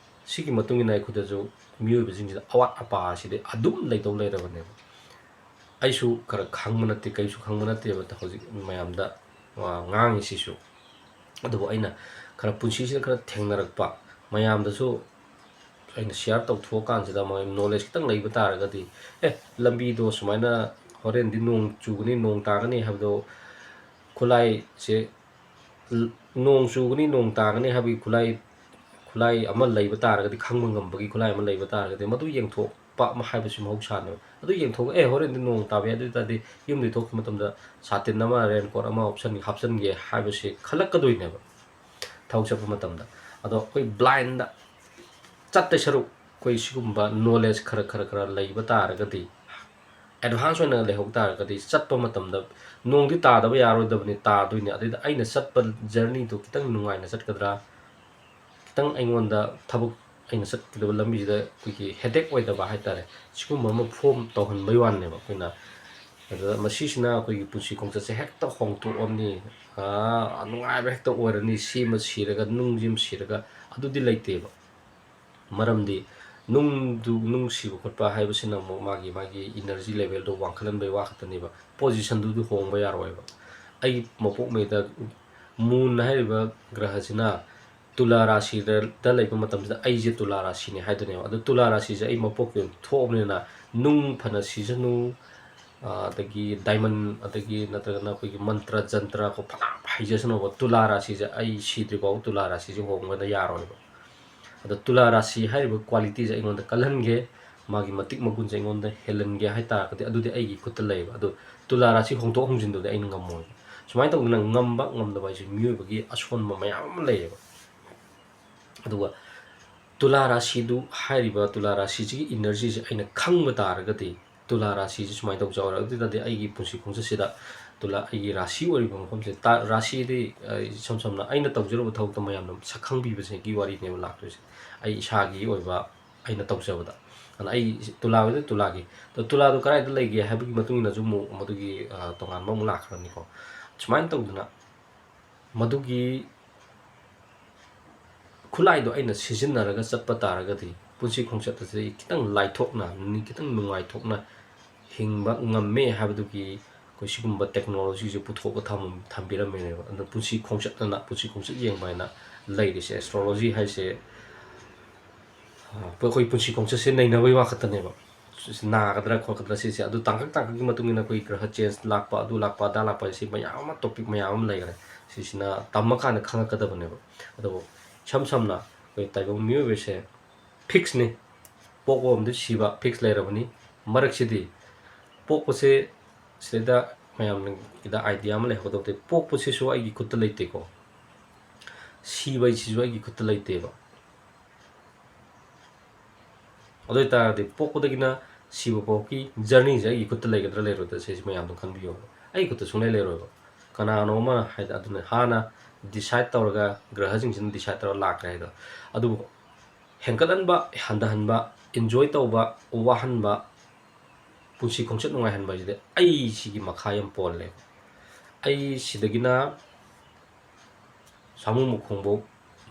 ꯁꯤꯒꯤ ꯃꯇꯨꯡ ꯏꯟꯅ ꯑꯩꯈꯣꯏꯗꯁꯨ ꯃꯤꯑꯣꯏꯕꯁꯤꯡꯁꯤꯗ ꯑꯋꯥꯠ ꯑꯄꯥ ꯑꯁꯤꯗꯤ ꯑꯗꯨꯝ ꯂꯩꯗꯧ ꯂꯩꯔꯕꯅꯦꯕ꯫ ꯑꯩꯁꯨ ꯈꯔ ꯈꯪꯕ ꯅꯠꯇꯦ, ꯀꯩꯁꯨ ꯈꯪꯕ ꯅꯠꯇꯦꯕ ꯍꯧꯖꯤꯛ ꯃꯌꯥꯝꯗ, ꯑ, ꯉꯥꯡꯉꯤꯁꯤꯁꯨ꯫ ꯑꯗꯨꯕꯨ ꯑꯩꯅ ꯈꯔ ꯄꯨꯟꯁꯤꯁꯤꯗ ꯈꯔ ꯊꯦꯡꯅꯔꯛꯄ ꯃꯌꯥꯝꯗꯁꯨ ꯑꯩꯅ share ꯇꯧꯊꯣꯛꯑꯀꯥꯟꯁꯤꯗ ꯃꯣꯏ knowledge ꯈꯤꯇꯪ ꯂꯩꯕ ꯇꯥꯔꯒꯗꯤ, ꯑꯦ, ꯂꯝꯕꯤꯗꯣ ꯁꯨꯃꯥꯏꯅ ꯍꯣꯔꯦꯟꯗꯤ ꯅꯣꯡ ꯆꯨꯒꯅꯤ, ꯅꯣꯡ ꯇꯥꯒꯅꯤ ꯍꯥꯏꯕꯗꯣ, ꯈꯨꯠꯂꯥꯏꯁꯦ, ꯅꯣꯡ ꯆꯨꯒꯅꯤ, ꯅꯣꯡ ꯇꯥꯒꯅꯤ ꯍꯥꯏꯕꯒꯤ ꯈꯨꯠꯂꯥꯏ, ꯈꯨꯠꯂꯥꯏ ꯑꯃ ꯂꯩꯕ ꯇꯥꯔꯒꯗꯤ, ꯈꯪꯕ ꯉꯝꯕꯒꯤ ꯈꯨꯠꯂꯥꯏ ꯑꯃ ꯂꯩꯕ ꯇꯥꯔꯒꯗꯤ, ꯃꯗꯨ ꯌꯦꯡꯊꯣꯛꯄ ꯑꯃ ꯍꯥꯏꯕꯁꯤ ꯃꯍꯧꯁꯥꯅꯦꯕ꯫ ꯑꯗꯨ ꯌꯦꯡꯊꯣꯛꯑꯒ, "ꯑꯦ, ꯍꯣꯔꯦꯟꯗꯤ ꯅꯣꯡ ꯇꯥꯕ ꯌꯥꯏ, ꯑꯗꯨ ꯑꯣꯏ ꯇꯥꯔꯗꯤ ꯌꯨꯝꯗꯒꯤ ꯊꯣꯛꯈꯤꯕ ꯃꯇꯝꯗ ꯁꯥꯇꯤꯟ ꯑꯃ, raincoat ꯑꯃ ꯎꯞꯁꯟ-, ꯍꯥꯞꯆꯟꯒꯦ" ꯍꯥꯏꯕꯁꯤ ꯈꯜꯂꯛꯀꯗꯣꯏꯅꯦꯕ ꯊꯕꯛ ꯆꯠꯄ ꯃꯇꯝꯗ꯫ ꯑꯗꯣ ꯑꯩꯈꯣꯏ blindꯗ ꯆꯠꯇꯩ ꯁꯔꯨꯛ, ꯑꯩꯈꯣꯏ ꯁꯤꯒꯨꯝꯕ knowledge ꯈꯔ, ꯈꯔ, ꯈꯔ ꯂꯩꯕ ꯇꯥꯔꯒꯗꯤ, advance ꯑꯣꯏꯅ ꯂꯩꯍꯧ ꯇꯥꯔꯒꯗꯤ, ꯆꯠꯄ ꯃꯇꯝꯗ ꯅꯣꯡꯗꯤ ꯇꯥꯗꯕ ꯌꯥꯔꯣꯏꯗꯕꯅꯤ, ꯇꯥꯗꯣꯏꯅꯤ꯫ ꯑꯗꯨꯗ ꯑꯩꯅ ꯆꯠꯄ journeyꯗꯨ ꯈꯤꯇꯪ ꯅꯨꯡꯉꯥꯏꯅ ꯆꯠꯀꯗ꯭ꯔꯥ, ꯈꯤꯇꯪ ꯑꯩꯉꯣꯟꯗ ꯊꯕꯛ, ꯑꯩꯅ ꯆꯠꯀꯗꯕ ꯂꯝꯕꯤꯁꯤꯗ ꯑꯩꯈꯣꯏꯒꯤ headache ꯑꯣꯏꯗꯕ ꯍꯥꯏꯇꯥꯔꯦ, ꯁꯤꯒꯨꯝꯕ ꯑꯃ form ꯇꯧꯍꯟꯕꯩ ꯋꯥꯅꯦꯕ ꯑꯩꯈꯣꯏꯅ꯫ ꯑꯗꯨꯗ ꯃꯁꯤꯁꯤꯅ ꯑꯩꯈꯣꯏꯒꯤ ꯄꯨꯟꯁꯤ ꯈꯣꯡꯆꯠꯁꯦ ꯍꯦꯛꯇ ꯍꯣꯡꯇꯣꯛꯑꯝꯅꯤ, ꯑꯥ, ꯅꯨꯡꯉꯥꯏꯕ ꯍꯦꯛꯇ ꯑꯣꯏꯔꯅꯤ, ꯁꯤꯃ ꯁꯤꯔꯒ, ꯅꯨꯡꯁꯤꯃ ꯁꯤꯔꯒ, ꯑꯗꯨꯗꯤ ꯂꯩꯇꯦꯕ꯫ ꯃꯔꯝꯗꯤ ꯅꯨꯡꯗꯨ, ꯅꯨꯡ ꯁꯤꯕ ꯈꯣꯠꯄ ꯍꯥꯏꯕꯁꯤꯅ ꯑꯃꯨꯛ ꯃꯥꯒꯤ, ꯃꯥꯒꯤ energy levelꯗꯣ ꯋꯥꯡꯈꯠꯍꯟꯕꯩ ꯋꯥ ꯈꯛꯇꯅꯦꯕ, positionꯗꯨꯗꯤ ꯍꯣꯡꯕ ꯌꯥꯔꯣꯏꯕ꯫ ꯑꯩ ꯃꯄꯣꯛ ꯃꯩꯗ moon ꯍꯥꯏꯔꯤꯕ ꯒ꯭ꯔꯍꯁꯤꯅ ꯇꯨꯂꯥ ꯔꯥꯁꯤꯗ, ꯗ ꯂꯩꯕ ꯃꯇꯝꯁꯤꯗ ꯑꯩꯁꯦ ꯇꯨꯂꯥ ꯔꯥꯁꯤꯅꯦ ꯍꯥꯏꯗꯣꯏꯅꯦꯕ꯫ ꯑꯗꯨ ꯇꯨꯂꯥ ꯔꯥꯁꯤꯁꯦ ꯑꯩ ꯃꯄꯣꯛꯀꯤ ꯑꯣꯏꯅ ꯊꯣꯛꯑꯕꯅꯤꯅ, ꯅꯨꯡ ꯐꯅ ꯁꯤꯖꯅꯨ, ꯑ, ꯑꯗꯒꯤ diamond, ꯑꯗꯒꯤ ꯅꯠꯇ꯭ꯔꯒꯅ ꯑꯩꯈꯣꯏꯒꯤ ꯃꯟꯇ꯭ꯔ ꯖꯟꯇ꯭ꯔ ꯀꯣ, ꯐꯅꯌꯥꯝ ꯍꯩꯖꯁꯅꯨꯕ, ꯇꯨꯂꯥ ꯔꯥꯁꯤꯁꯦ ꯑꯩ ꯁꯤꯗ꯭ꯔꯤꯐꯥꯎ ꯇꯨꯂꯥ ꯔꯥꯁꯤꯁꯦ ꯍꯣꯡꯕꯗ ꯌꯥꯔꯣꯏꯕ꯫ ꯑꯗꯣ ꯇꯨꯂꯥ ꯔꯥꯁꯤ ꯍꯥꯏꯔꯤꯕ qualityꯁꯦ ꯑꯩꯉꯣꯟꯗ ꯀꯜꯍꯟꯒꯦ, ꯃꯥꯒꯤ ꯃꯇꯤꯛ ꯃꯒꯨꯟꯁꯦ ꯑꯩꯉꯣꯟꯗ ꯍꯦꯜꯍꯟꯒꯦ ꯍꯥꯏ ꯇꯥꯔꯒꯗꯤ, ꯑꯗꯨꯗꯤ ꯑꯩꯒꯤ ꯈꯨꯠꯇ ꯂꯩꯌꯦꯕ꯫ ꯑꯗꯣ ꯇꯨꯂꯥ ꯔꯥꯁꯤ ꯍꯣꯡꯗꯣꯛ ꯍꯣꯡꯖꯤꯟꯗꯨꯗꯤ ꯑꯩꯅ ꯉꯝꯃꯣꯏꯕ꯫ ꯁꯨꯃꯥꯏꯅ ꯇꯧꯗꯅ ꯉꯝꯕ ꯉꯝꯗꯕ ꯍꯥꯏꯁꯦ ꯃꯤꯑꯣꯏꯕꯒꯤ ꯑꯁꯣꯟꯕ ꯃꯌꯥꯝ ꯑꯃ ꯂꯩꯌꯦꯕ꯫ ꯑꯗꯨꯒ ꯇꯨꯂꯥ ꯔꯥꯁꯤꯗꯨ, ꯍꯥꯏꯔꯤꯕ ꯇꯨꯂꯥ ꯔꯥꯁꯤꯁꯤꯒꯤ energyꯁꯦ ꯑꯩꯅ ꯈꯪꯕ ꯇꯥꯔꯒꯗꯤ, ꯇꯨꯂꯥ ꯔꯥꯁꯤꯁꯤ ꯁꯨꯃꯥꯏꯅ ꯇꯧꯖꯧ ꯍꯥꯏꯔꯒꯗꯤ, ꯑꯗꯨ ꯑꯣꯏ ꯇꯥꯔꯗꯤ ꯑꯩꯒꯤ ꯄꯨꯟꯁꯤ ꯈꯣꯡꯆꯠꯁꯤꯗ ꯇꯨꯂꯥ, ꯑꯩꯒꯤ ꯔꯥꯁꯤ ꯑꯣꯏꯔꯤꯕ ꯃꯐꯝꯁꯦ, ꯇꯥ-, ꯔꯥꯁꯤꯗꯤ, ꯑ, ꯏꯁꯝ ꯁꯝꯅ ꯑꯩꯅ ꯇꯧꯖꯔꯨꯕ ꯊꯕꯛꯇ ꯃꯌꯥꯝꯅ ꯁꯛ ꯈꯪꯕꯤꯕꯁꯤꯒꯤ ꯋꯥꯔꯤꯅꯦꯕ ꯂꯥꯛꯇꯣꯏꯁꯦ, ꯑꯩ ꯏꯁꯥꯒꯤ ꯑꯣꯏꯕ ꯑꯩꯅ ꯇꯧꯖꯕꯗ꯫ ꯑꯗꯨꯅ ꯑꯩ ꯇꯨꯂꯥ ꯑꯣꯏꯔꯗꯤ ꯇꯨꯂꯥꯒꯤ, ꯑꯗꯣ ꯇꯨꯂꯥꯗꯣ ꯀꯗꯥꯏꯗ ꯂꯩꯒꯦ ꯍꯥꯏꯕꯒꯤ ꯃꯇꯨꯡ ꯏꯟꯅꯁꯨ ꯑꯃꯨꯛ ꯃꯗꯨꯒꯤ, ꯑ, ꯇꯣꯉꯥꯟꯕ ꯑꯃꯨꯛ ꯂꯥꯛꯈ꯭ꯔꯅꯤꯀꯣ꯫ ꯁꯨꯃꯥꯏꯅ ꯇꯧꯗꯅ ꯃꯗꯨꯒꯤ ꯈꯨꯠꯂꯥꯏꯗꯣ ꯑꯩꯅ ꯁꯤꯖꯤꯟꯅꯔꯒ ꯆꯠꯄ ꯇꯥꯔꯒꯗꯤ ꯄꯨꯟꯁꯤ ꯈꯣꯡꯆꯠ ꯑꯁꯤꯗ ꯑꯩ ꯈꯤꯇꯪ ꯂꯥꯏꯊꯣꯛꯅ, ꯅꯤ-, ꯈꯤꯇꯪ ꯅꯨꯡꯉꯥꯏꯊꯣꯛꯅ ꯍꯤꯡꯕ ꯉꯝꯃꯦ ꯍꯥꯏꯕꯗꯨꯒꯤ ꯑꯩꯈꯣꯏ ꯁꯤꯒꯨꯝꯕ ꯇꯦꯛꯅꯣꯂꯣꯖꯤꯁꯦ ꯄꯨꯊꯣꯛꯑꯒ ꯊꯝ-, ꯊꯝꯕꯤꯔꯝꯃꯤꯅꯦꯕ꯫ ꯑꯗꯨ ꯄꯨꯟꯁꯤ ꯈꯣꯡꯆꯠꯅ, ꯄꯨꯟꯁꯤ ꯈꯣꯡꯆꯠ ꯌꯦꯡꯕ ꯍꯥꯏꯅ ꯂꯩꯔꯤꯁꯦ꯫ ꯑꯦꯁꯇ꯭ꯔꯣꯂꯣꯖꯤ ꯍꯥꯏꯁꯦ, ꯑ, ꯑꯩꯈꯣꯏ ꯄꯨꯟꯁꯤ ꯈꯣꯡꯆꯠꯁꯦ ꯅꯩꯅꯕꯒꯤ ꯋꯥ ꯈꯛꯇꯅꯦꯕ꯫ ꯁꯤ ꯅꯥꯒꯗ꯭ꯔꯥ ꯈꯣꯠꯀꯗ꯭ꯔꯥ ꯁꯤꯁꯦ, ꯑꯗꯨ ꯇꯥꯡꯀꯛ ꯇꯥꯡꯀꯛꯀꯤ ꯃꯇꯨꯡ ꯏꯟꯅ ꯑꯩꯈꯣꯏ ꯒ꯭ꯔꯍ ꯆꯦꯟꯖ ꯂꯥꯛꯄ, ꯑꯗꯨ ꯂꯥꯛꯄ, ꯑꯗꯥ ꯂꯥꯛꯄ, ꯁꯤ ꯃꯌꯥꯝ ꯑꯃ, ꯇꯣꯄꯤꯛ ꯃꯌꯥꯝ ꯑꯃ ꯂꯩꯈ꯭ꯔꯦ꯫ ꯁꯤꯁꯤꯅ ꯇꯝꯃꯀꯥꯟꯗ ꯈꯪꯉꯛꯀꯗꯕꯅꯦꯕ꯫ ꯑꯗꯨꯕꯨ ꯏꯁꯝ ꯁꯝꯅ ꯑꯩꯈꯣꯏ ꯇꯥꯏꯕꯪ ꯃꯤꯑꯣꯏꯕꯁꯦ ꯐꯤꯛꯁꯅꯤ, ꯄꯣꯛꯄ ꯑꯃꯗꯤ ꯁꯤꯕ ꯐꯤꯛꯁ ꯂꯩꯔꯕꯅꯤ꯫ ꯃꯔꯛꯁꯤꯗꯤ ꯄꯣꯛꯄꯁꯦ, ꯁꯤꯗꯩꯗ ꯃꯌꯥꯝꯒꯤꯗ ꯑꯥꯏꯗꯤꯌꯥ ꯑꯃ ꯂꯩꯍꯧꯒꯗꯕꯗꯤ, ꯄꯣꯛꯄꯁꯤꯁꯨ ꯑꯩꯒꯤ ꯈꯨꯠꯇ ꯂꯩꯇꯦꯀꯣ, ꯁꯤꯕ ꯍꯥꯏꯁꯤꯁꯨ ꯑꯩꯒꯤ ꯈꯨꯠꯇ ꯂꯩꯇꯦꯕ꯫ ꯑꯗꯨ ꯑꯣꯏꯇꯥꯔꯗꯤ ꯄꯣꯛꯄꯗꯒꯤꯅ ꯁꯤꯕ ꯐꯥꯎꯒꯤ ꯖꯔꯅꯤꯁꯦ ꯑꯩꯒꯤ ꯈꯨꯠꯇ ꯂꯩꯒꯗ꯭ꯔꯥ ꯂꯩꯔꯣꯏꯗ꯭ꯔꯥ ꯁꯤꯁꯦ ꯃꯌꯥꯝꯗꯣ ꯈꯟꯕꯤꯌꯣꯕ꯫ ꯑꯩꯒꯤ ꯈꯨꯠꯇ ꯁꯨꯡꯂꯩ ꯂꯩꯔꯣꯏꯕ꯫ ꯀꯅꯥꯅꯣ ꯑꯃꯅ ꯍꯥꯏꯗꯤ ꯑꯗꯨꯅ ꯍꯥꯟꯅ ꯗꯤꯁꯥꯏꯠ ꯇꯧꯔꯒ, ꯒ꯭ꯔꯍꯁꯤꯡꯁꯤꯅ ꯗꯤꯁꯥꯏꯠ ꯇꯧꯔꯒ ꯂꯥꯛꯈ꯭ꯔꯦ ꯍꯥꯏꯗꯣ꯫ ꯑꯗꯨꯕꯨ ꯍꯦꯟꯒꯠꯍꯟꯕ, ꯍꯟꯊꯍꯟꯕ, ꯏꯟꯖꯣꯏ ꯇꯧꯕ, ꯋꯥꯍꯟꯕ, ꯄꯨꯟꯁꯤ ꯈꯣꯡꯆꯠ ꯅꯨꯡꯉꯥꯏꯍꯟꯕ ꯍꯥꯏꯁꯤꯗꯤ ꯑꯩ ꯁꯤꯒꯤ ꯃꯈꯥ ꯌꯥꯝ ꯄꯣꯜꯂꯦ꯫ ꯑꯩ ꯁꯤꯗꯒꯤꯅ ꯁꯥꯃꯨ ꯃꯈꯣꯡꯐꯧ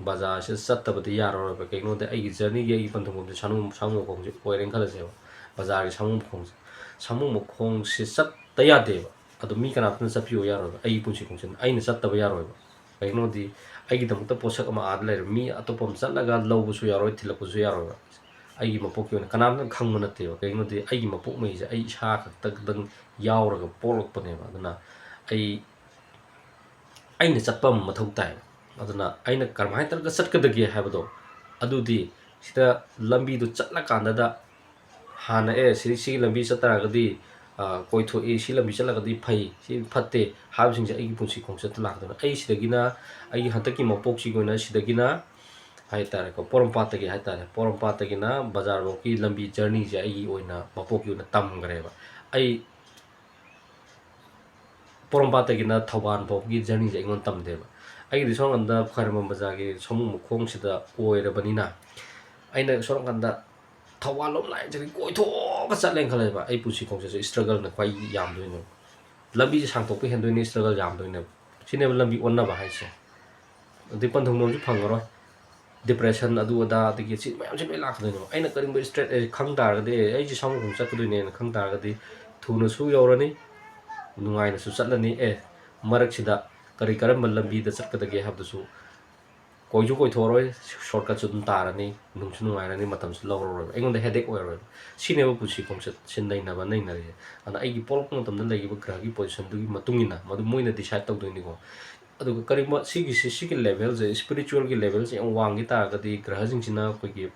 ꯕꯖꯥꯔꯁꯤꯗ ꯆꯠꯇꯕꯗꯤ ꯌꯥꯔꯔꯣꯏꯕ꯫ ꯀꯩꯒꯤꯅꯣꯗ ꯑꯩꯒꯤ ꯖꯔꯅꯤꯒꯤ ꯑꯩꯒꯤ ꯄꯟꯊꯨꯡꯐꯝꯁꯦ ꯁꯥꯃꯨ, ꯁꯥꯃꯨ ꯃꯈꯣꯡꯁꯦ ꯑꯣꯏꯔꯦꯅ ꯈꯜꯂꯁꯦꯕ, ꯕꯖꯥꯔꯒꯤ ꯁꯥꯃꯨ ꯃꯈꯣꯡꯁꯦ꯫ ꯁꯥꯃꯨ ꯃꯈꯣꯡꯁꯦ ꯆꯠꯇ ꯌꯥꯗꯦꯕ꯫ ꯑꯗꯣ ꯃꯤ ꯀꯅꯥꯝꯇꯅ ꯆꯠꯄꯤꯌꯣ ꯌꯥꯔꯣꯏꯕ, ꯑꯩꯒꯤ ꯄꯨꯟꯁꯤ ꯈꯣꯡꯆꯠꯅꯤ, ꯑꯩꯅ ꯆꯠꯇꯕ ꯌꯥꯔꯣꯏꯕ꯫ ꯀꯩꯒꯤꯅꯣꯗꯤ ꯑꯩꯒꯤꯗꯃꯛꯇ ꯄꯣꯠꯁꯛ ꯑꯃ ꯑꯥꯗ ꯂꯩꯔꯦ, ꯃꯤ ꯑꯇꯣꯞꯄ ꯑꯃ ꯆꯠꯂꯒ ꯂꯧꯕꯁꯨ ꯌꯥꯔꯣꯏ, ꯊꯤꯜꯂꯛꯄꯁꯨ ꯌꯥꯔꯣꯏꯕ꯫ ꯑꯩꯒꯤ ꯃꯄꯣꯛꯀꯤ ꯑꯣꯏꯅ ꯀꯅꯥꯝꯇꯅ ꯈꯪꯕ ꯅꯠꯇꯦꯕ꯫ ꯀꯩꯒꯤꯅꯣꯗꯤ ꯑꯩꯒꯤ ꯃꯄꯣꯛ ꯃꯍꯩꯁꯦ ꯑꯩ ꯏꯁꯥ ꯈꯛꯇꯗꯪ ꯌꯥꯎꯔꯒ ꯄꯣꯛꯂꯛꯄꯅꯦꯕ꯫ ꯑꯗꯨꯅ ꯑꯩ, ꯑꯩꯅ ꯆꯠꯄ ꯑꯃ ꯃꯊꯧ ꯇꯥꯏꯕ꯫ ꯑꯗꯨꯅ ꯑꯩꯅ ꯀꯔꯝꯍꯥꯏꯅ ꯇꯧꯔꯒ ꯆꯠꯀꯗꯒꯦ ꯍꯥꯏꯕꯗꯣ, ꯑꯗꯨꯗꯤ ꯁꯤꯗ ꯂꯝꯕꯤꯗꯨ ꯆꯠꯂꯀꯥꯟꯗꯗ ꯍꯥꯟꯅ, "ꯑꯦ, ꯁꯤ, ꯁꯤꯒꯤ ꯂꯝꯕꯤ ꯆꯠꯇꯥꯔꯒꯗꯤ, ꯑ, ꯀꯣꯏꯊꯣꯛꯏ, ꯁꯤ ꯂꯝꯕꯤ ꯆꯠꯂꯒꯗꯤ ꯐꯩ, ꯁꯤ ꯐꯠꯇꯦ" ꯍꯥꯏꯕꯁꯤꯡꯁꯦ ꯑꯩꯒꯤ ꯄꯨꯟꯁꯤ ꯈꯣꯡꯆꯠꯇ ꯂꯥꯛꯀꯗꯣꯏꯅꯤ꯫ ꯑꯩ ꯁꯤꯗꯒꯤꯅ, ꯑꯩꯒꯤ ꯍꯟꯗꯛꯀꯤ ꯃꯄꯣꯛꯁꯤꯒꯤ ꯑꯣꯏꯅ ꯁꯤꯗꯒꯤꯅ ꯍꯥꯏ ꯇꯥꯔꯦꯀꯣ, ꯄꯣꯔꯣꯝꯄꯥꯠꯇꯒꯤ ꯍꯥꯏ ꯇꯥꯔꯦ, ꯄꯣꯔꯣꯝꯄꯥꯠꯇꯒꯤꯅ ꯕꯖꯥꯔꯐꯥꯎꯒꯤ ꯂꯝꯕꯤ ꯖꯔꯅꯤꯁꯦ ꯑꯩꯒꯤ ꯑꯣꯏꯅ, ꯃꯄꯣꯛꯀꯤ ꯑꯣꯏꯅ ꯇꯝꯈ꯭ꯔꯦꯕ꯫ ꯑꯩ ꯄꯣꯔꯣꯝꯄꯥꯠꯇꯒꯤꯅ ꯊꯧꯕꯥꯜ ꯐꯥꯎꯒꯤ ꯖꯔꯅꯤꯁꯦ ꯑꯩꯉꯣꯟꯗ ꯇꯝꯗꯦꯕ꯫ ꯑꯩꯒꯤꯗꯤ ꯁꯣꯝ ꯅꯥꯀꯟꯗ ꯈ꯭ꯋꯥꯏꯔꯝꯕꯟ ꯕꯖꯥꯔꯒꯤ ꯁꯥꯃꯨ ꯃꯈꯣꯡꯁꯤꯗ ꯑꯣꯏꯔꯕꯅꯤꯅ, ꯑꯩꯅ ꯁꯣꯝ ꯅꯥꯀꯟꯗ ꯊꯧꯕꯥꯜ ꯂꯣꯝ ꯂꯥꯏꯟꯁꯤꯗꯒꯤ ꯀꯣꯏꯊꯣꯛꯑꯒ ꯆꯠꯂꯦꯅ ꯈꯜꯂꯁꯦꯕ, ꯑꯩ ꯄꯨꯟꯁꯤ ꯈꯣꯡꯆꯠꯁꯦ ꯏꯁꯇ꯭ꯔꯒꯜꯅ ꯈ꯭ꯋꯥꯏ ꯌꯥꯝꯗꯣꯏꯅꯦꯕ꯫ ꯂꯝꯕꯤꯁꯦ ꯁꯥꯡꯗꯣꯛꯄ ꯍꯦꯟꯗꯣꯏꯅꯦ, ꯏꯁꯇ꯭ꯔꯒꯜ ꯌꯥꯝꯗꯣꯏꯅꯦꯕ꯫ ꯁꯤꯅꯦꯕ ꯂꯝꯕꯤ ꯑꯣꯟꯅꯕ ꯍꯥꯏꯁꯦ꯫ ꯑꯗꯨꯗꯩ ꯄꯟꯊꯨꯡꯐꯝꯁꯨ ꯐꯪꯉꯔꯣꯏ꯫ ꯗꯤꯄ꯭ꯔꯦꯁꯟ ꯑꯗꯨ ꯑꯗꯥ, ꯑꯗꯒꯤ ꯁꯤ ꯃꯌꯥꯝꯁꯤ ꯂꯣꯏ ꯂꯥꯛꯀꯗꯣꯏꯅꯦꯕ꯫ ꯑꯩꯅ ꯀꯔꯤꯒꯨꯝꯕ ꯏꯁꯇ꯭ꯔꯦꯠ ꯑꯦ ꯈꯪ ꯇꯥꯔꯒꯗꯤ, ꯑꯦ ꯑꯩꯁꯦ ꯁꯥꯃꯨꯈꯣꯡ ꯆꯠꯀꯗꯣꯏꯅꯦꯅ ꯈꯪ ꯇꯥꯔꯒꯗꯤ, ꯊꯨꯅꯁꯨ ꯌꯧꯔꯅꯤ, ꯅꯨꯡꯉꯥꯏꯅꯁꯨ ꯆꯠꯂꯅꯤ꯫ ꯑꯦ ꯃꯔꯛꯁꯤꯗ ꯀꯔꯤ ꯀꯔꯝꯕ ꯂꯝꯕꯤꯗ ꯆꯠꯀꯗꯒꯦ ꯍꯥꯏꯕꯗꯨꯁꯨ ꯀꯣꯏꯁꯨ ꯀꯣꯏꯊꯣꯛꯑꯔꯣꯏ, ꯁꯣꯔꯠꯀꯠꯁꯨ ꯑꯗꯨꯝ ꯇꯥꯔꯅꯤ, ꯅꯨꯡꯁꯨ ꯅꯨꯡꯉꯥꯏꯔꯅꯤ, ꯃꯇꯝꯁꯨ ꯂꯧꯔꯔꯣꯏꯕ, ꯑꯩꯉꯣꯟꯗ ꯍꯦꯗꯦꯛ ꯑꯣꯏꯔꯔꯣꯏꯕ꯫ ꯁꯤꯅꯦꯕ ꯄꯨꯟꯁꯤ ꯈꯣꯡꯆꯠꯁꯦ ꯅꯩꯅꯕ ꯅꯩꯅꯔꯤꯁꯦ꯫ ꯑꯗꯨꯅ ꯑꯩꯒꯤ ꯄꯣꯛꯂꯛꯄ ꯃꯇꯝꯗ ꯂꯩꯈꯤꯕ ꯒ꯭ꯔꯍꯒꯤ ꯄꯣꯖꯤꯁꯟꯗꯨꯒꯤ ꯃꯇꯨꯡ ꯏꯟꯅ ꯃꯗꯨ ꯃꯣꯏꯅ ꯗꯤꯁꯥꯏꯠ ꯇꯧꯗꯣꯏꯅꯤꯀꯣ꯫ ꯑꯗꯨꯒ ꯀꯔꯤꯒꯨꯝꯕ ꯁꯤꯒꯤꯁꯤ, ꯁꯤꯒꯤ ꯂꯦꯚꯦꯜꯁꯦ, ꯏꯁꯄꯤꯔꯤꯆꯨꯋꯦꯜꯒꯤ ꯂꯦꯚꯦꯜꯁꯦ ꯌꯥꯝ ꯋꯥꯡꯈꯤ ꯇꯥꯔꯒꯗꯤ, ꯒ꯭ꯔꯍꯁꯤꯡꯁꯤꯅ ꯑꯩꯈꯣꯏꯒꯤ,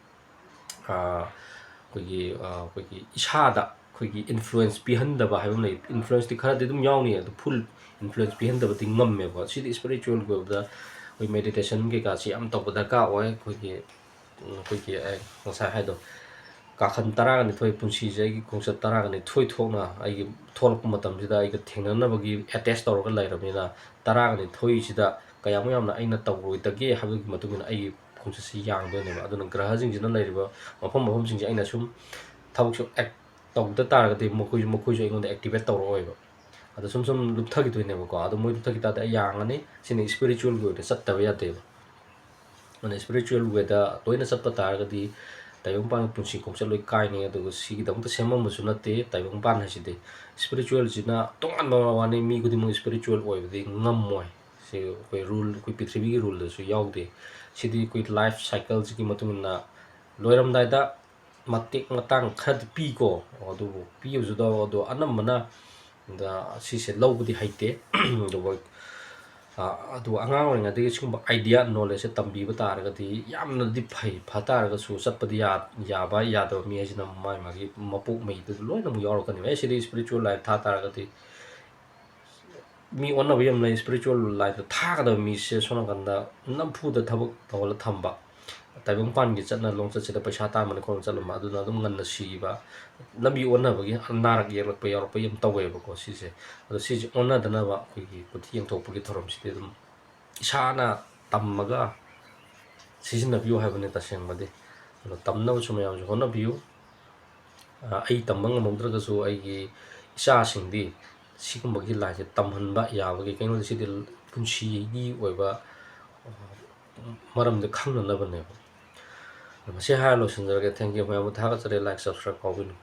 ꯑꯩꯈꯣꯏꯒꯤ ꯑꯩꯈꯣꯏꯒꯤ ꯏꯁꯥꯗ ꯑꯩꯈꯣꯏꯒꯤ ꯏꯟꯐ꯭ꯂꯨꯌꯦꯟꯁ ꯄꯤꯍꯟꯗꯕ ꯍꯥꯏꯕ ꯑꯃ ꯂꯩ꯫ ꯏꯟꯐ꯭ꯂꯨꯌꯦꯟꯁꯇꯤ ꯈꯔꯗꯤ ꯑꯗꯨꯝ ꯌꯥꯎꯅꯤ, ꯑꯗꯨ ꯐꯨꯜ ꯏꯟꯐ꯭ꯂꯨꯌꯦꯟꯁ ꯄꯤꯍꯟꯗꯕꯗꯤ ꯉꯝꯃꯦꯕ꯫ ꯁꯤꯗꯤ ꯏꯁꯄꯤꯔꯤꯆꯨꯋꯦꯜꯒꯤ ꯑꯣꯏꯕꯗ ꯑꯩꯈꯣꯏ ꯃꯦꯗꯤꯇꯦꯁꯟ ꯀꯩꯀꯥꯁꯤ ꯌꯥꯝ ꯇꯧꯕ ꯗꯔꯀꯥꯔ ꯑꯣꯏ꯫ ꯑꯩꯈꯣꯏꯒꯤ, ꯑꯩꯈꯣꯏꯒꯤ ꯑꯩ ꯉꯁꯥꯏ ꯍꯥꯏꯗꯣ, ꯀꯥꯈꯟ ꯇꯔꯥꯒ ꯅꯤꯊꯣꯏ ꯄꯨꯟꯁꯤꯁꯦ, ꯑꯩꯒꯤ ꯈꯣꯡꯆꯠ ꯇꯔꯥꯒ ꯅꯤꯊꯣꯏ ꯊꯣꯛꯅ ꯑꯩꯒꯤ ꯊꯣꯛꯂꯛꯄ ꯃꯇꯝꯁꯤꯗ ꯑꯩꯒ ꯊꯦꯡꯅꯅꯕꯒꯤ ꯑꯦꯇꯦꯁ ꯇꯧꯔꯒ ꯂꯩꯔꯕꯅꯤꯅ, ꯇꯔꯥꯒ ꯅꯤꯊꯣꯏꯁꯤꯗ ꯀꯌꯥꯃꯨꯛ ꯌꯥꯝꯅ ꯑꯩꯅ ꯇꯧꯔꯣꯏꯗꯒꯦ ꯍꯥꯏꯕꯒꯤ ꯃꯇꯨꯡ ꯏꯟꯅ ꯑꯩꯒꯤ ꯈꯣꯡꯆꯠꯁꯤ ꯌꯥꯡꯗꯣꯏꯅꯦꯕ꯫ ꯑꯗꯨꯅ ꯒ꯭ꯔꯍꯁꯤꯡꯁꯤꯅ ꯂꯩꯔꯤꯕ ꯃꯐꯝ ꯃꯐꯝꯁꯤꯡꯁꯦ ꯑꯩꯅ ꯁꯨꯝ ꯊꯕꯛꯁꯨ ꯑꯦꯛ ꯇꯧꯗ ꯇꯥꯔꯒꯗꯤ ꯃꯈꯣꯏꯁꯨ, ꯃꯈꯣꯏꯁꯨ ꯑꯩꯉꯣꯟꯗ ꯑꯦꯛꯇꯤꯚꯦꯠ ꯇꯧꯔꯛꯑꯣꯏꯕ꯫ ꯑꯗꯣ ꯁꯨꯝ ꯁꯨꯝ ꯂꯨꯞꯊꯈꯤꯗꯣꯏꯅꯦꯕꯀꯣ꯫ ꯑꯗꯣ ꯃꯣꯏ ꯂꯨꯞꯊꯈꯤ ꯇꯥꯔꯗꯤ ꯑꯩ ꯌꯥꯡꯉꯅꯤ꯫ ꯁꯤꯅ ꯏꯁꯄꯤꯔꯤꯆꯨꯋꯦꯜꯒꯤ ꯑꯣꯏꯅ ꯆꯠꯇꯕ ꯌꯥꯗꯦꯕ꯫ ꯑꯗꯨꯅ ꯏꯁꯄꯤꯔꯤꯆꯨꯋꯦꯜ ꯋꯦꯗ ꯂꯣꯏꯅ ꯆꯠꯄ ꯇꯥꯔꯒꯗꯤ ꯇꯥꯏꯕꯪꯄꯥꯟꯒꯤ ꯄꯨꯟꯁꯤ ꯈꯣꯡꯆꯠ ꯂꯣꯏ ꯀꯥꯏꯅꯤ꯫ ꯑꯗꯨꯒ ꯁꯤꯒꯤꯗꯃꯛꯇ ꯁꯦꯝꯃꯝꯕꯁꯨ ꯅꯠꯇꯦ ꯇꯥꯏꯕꯪꯄꯥꯟ ꯍꯥꯏꯁꯤꯗꯤ꯫ ꯏꯁꯄꯤꯔꯤꯆꯨꯋꯦꯜꯁꯤꯅ ꯇꯣꯉꯥꯟꯕ ꯋꯥꯅꯤ, ꯃꯤ ꯈꯨꯗꯤꯡꯃꯛ ꯏꯁꯄꯤꯔꯤꯆꯨꯋꯦꯜ ꯑꯣꯏꯕꯗꯤ ꯉꯝꯃꯣꯏ꯫ ꯁꯤ ꯑꯩꯈꯣꯏ ꯔꯨꯜ, ꯑꯩꯈꯣꯏ ꯄ꯭ꯔꯤꯊꯤꯕꯤꯒꯤ ꯔꯨꯜꯗꯁꯨ ꯌꯥꯎꯗꯦ꯫ ꯁꯤꯗꯤ ꯑꯩꯈꯣꯏ ꯂꯥꯏꯐ ꯁꯥꯏꯀꯜꯁꯤꯒꯤ ꯃꯇꯨꯡ ꯏꯟꯅ ꯂꯣꯏꯔꯝꯗꯥꯏꯗ ꯃꯇꯦꯛ ꯃꯇꯥꯡ ꯈꯔꯗꯤ ꯄꯤꯀꯣ, ꯑꯗꯨꯕꯨ ꯄꯤꯕꯁꯨ ꯌꯥꯎ-, ꯑꯗꯣ ꯑꯅꯝꯕꯅ ꯗ ꯁꯤꯁꯦ ꯂꯧꯕꯗꯤ ꯍꯩꯇꯦ꯫ ꯑꯗꯨꯒ, ꯑ, ꯑꯗꯨ ꯑꯉꯥꯡ ꯑꯣꯏꯔꯤꯉꯩꯗꯒꯤ ꯁꯤꯒꯨꯝꯕ ꯑꯥꯏꯗꯤꯌꯥ, ꯅꯣꯂꯦꯖꯁꯦ ꯇꯝꯕꯤꯕ ꯇꯥꯔꯒꯗꯤ ꯌꯥꯝꯅꯗꯤ ꯐꯩ꯫ ꯐ ꯇꯥꯔꯒꯁꯨ ꯆꯠꯄꯗꯤ ꯌꯥ-, ꯌꯥꯕ ꯌꯥꯗꯕ ꯃꯤ ꯍꯥꯏꯁꯤꯅ ꯃꯥꯒꯤ ꯃꯥꯒꯤ ꯃꯄꯣꯛ ꯃꯩꯗꯨꯗ ꯂꯣꯏꯅꯃꯛ ꯌꯥꯎꯔꯛꯀꯅꯦꯕ꯫ ꯑꯦ, ꯁꯤꯗꯤ ꯏꯁꯄꯤꯔꯤꯆꯨꯋꯦꯜ ꯂꯥꯏꯐ ꯊꯥ ꯇꯥꯔꯒꯗꯤ ꯃꯤ ꯑꯣꯟꯅꯕ ꯌꯥꯝ ꯂꯩ꯫ ꯏꯁꯄꯤꯔꯤꯆꯨꯋꯦꯜ ꯂꯥꯏꯐꯇ ꯊꯥꯒꯗꯕ ꯃꯤꯁꯦ ꯁꯣꯝ ꯅꯥꯀꯟꯗ ꯅꯝꯐꯨꯗ ꯊꯕꯛ ꯇꯧꯍꯜꯂ ꯊꯝꯕ, ꯇꯥꯏꯕꯪꯄꯥꯟꯒꯤ ꯆꯠꯅ ꯂꯣꯟꯆꯠꯁꯤꯗ ꯄꯩꯁꯥ ꯇꯥꯟꯕꯅꯤ ꯈꯣꯠꯅ ꯆꯠꯂꯝꯕ, ꯑꯗꯨꯅ ꯑꯗꯨꯝ ꯉꯟꯅ ꯁꯤꯈꯤꯕ, ꯂꯝꯕꯤ ꯑꯣꯟꯅꯕꯒꯤ ꯅꯥꯔꯛ ꯌꯦꯛꯂꯛꯄ ꯌꯥꯎꯔꯛꯄ ꯌꯥꯝ ꯇꯧꯋꯦꯕꯀꯣ꯫ ꯁꯤꯁꯦ, ꯑꯗꯣ ꯁꯤꯁꯦ ꯑꯣꯟꯅꯗꯅꯕ ꯑꯩꯈꯣꯏꯒꯤ ꯀꯨꯊꯤ ꯌꯦꯡꯊꯣꯛꯄꯒꯤ ꯊꯧꯔꯝꯁꯤꯗꯤ ꯑꯗꯨꯝ ꯏꯁꯥꯅ ꯇꯝꯃꯒ ꯁꯤꯖꯤꯟꯅꯕꯤꯌꯨ ꯍꯥꯏꯕꯅꯤ ꯇꯁꯦꯡꯕꯗꯤ꯫ ꯑꯗꯣ ꯇꯝꯅꯕꯁꯨ ꯃꯌꯥꯝꯁꯨ ꯍꯣꯠꯅꯕꯤꯌꯨ꯫ ꯑ, ꯑꯩ ꯇꯝꯕ ꯉꯝꯍꯧꯗ꯭ꯔꯒꯁꯨ ꯑꯩꯒꯤ ꯏꯆꯥꯁꯤꯡꯗꯤ ꯁꯤꯒꯨꯝꯕꯒꯤ ꯂꯥꯏꯟꯁꯦ ꯇꯝꯍꯟꯕ ꯌꯥꯕꯒꯤ, ꯀꯩꯅꯣꯗ ꯁꯤꯗꯤ ꯄꯨꯟꯁꯤꯒꯤ ꯑꯣꯏꯕ, ꯑ, ꯃꯔꯝꯗꯤ ꯈꯪꯅꯅꯕꯅꯦꯕ꯫ ꯃꯁꯤ ꯍꯥꯏꯔ ꯂꯣꯏꯁꯤꯟꯖꯔꯒꯦ꯫ Thank you꯫ ꯃꯌꯥꯝꯕꯨ ꯊꯥꯒꯠꯆꯔꯤ꯫ Like, subscribe ꯀꯥꯎꯕꯤꯅꯨ꯫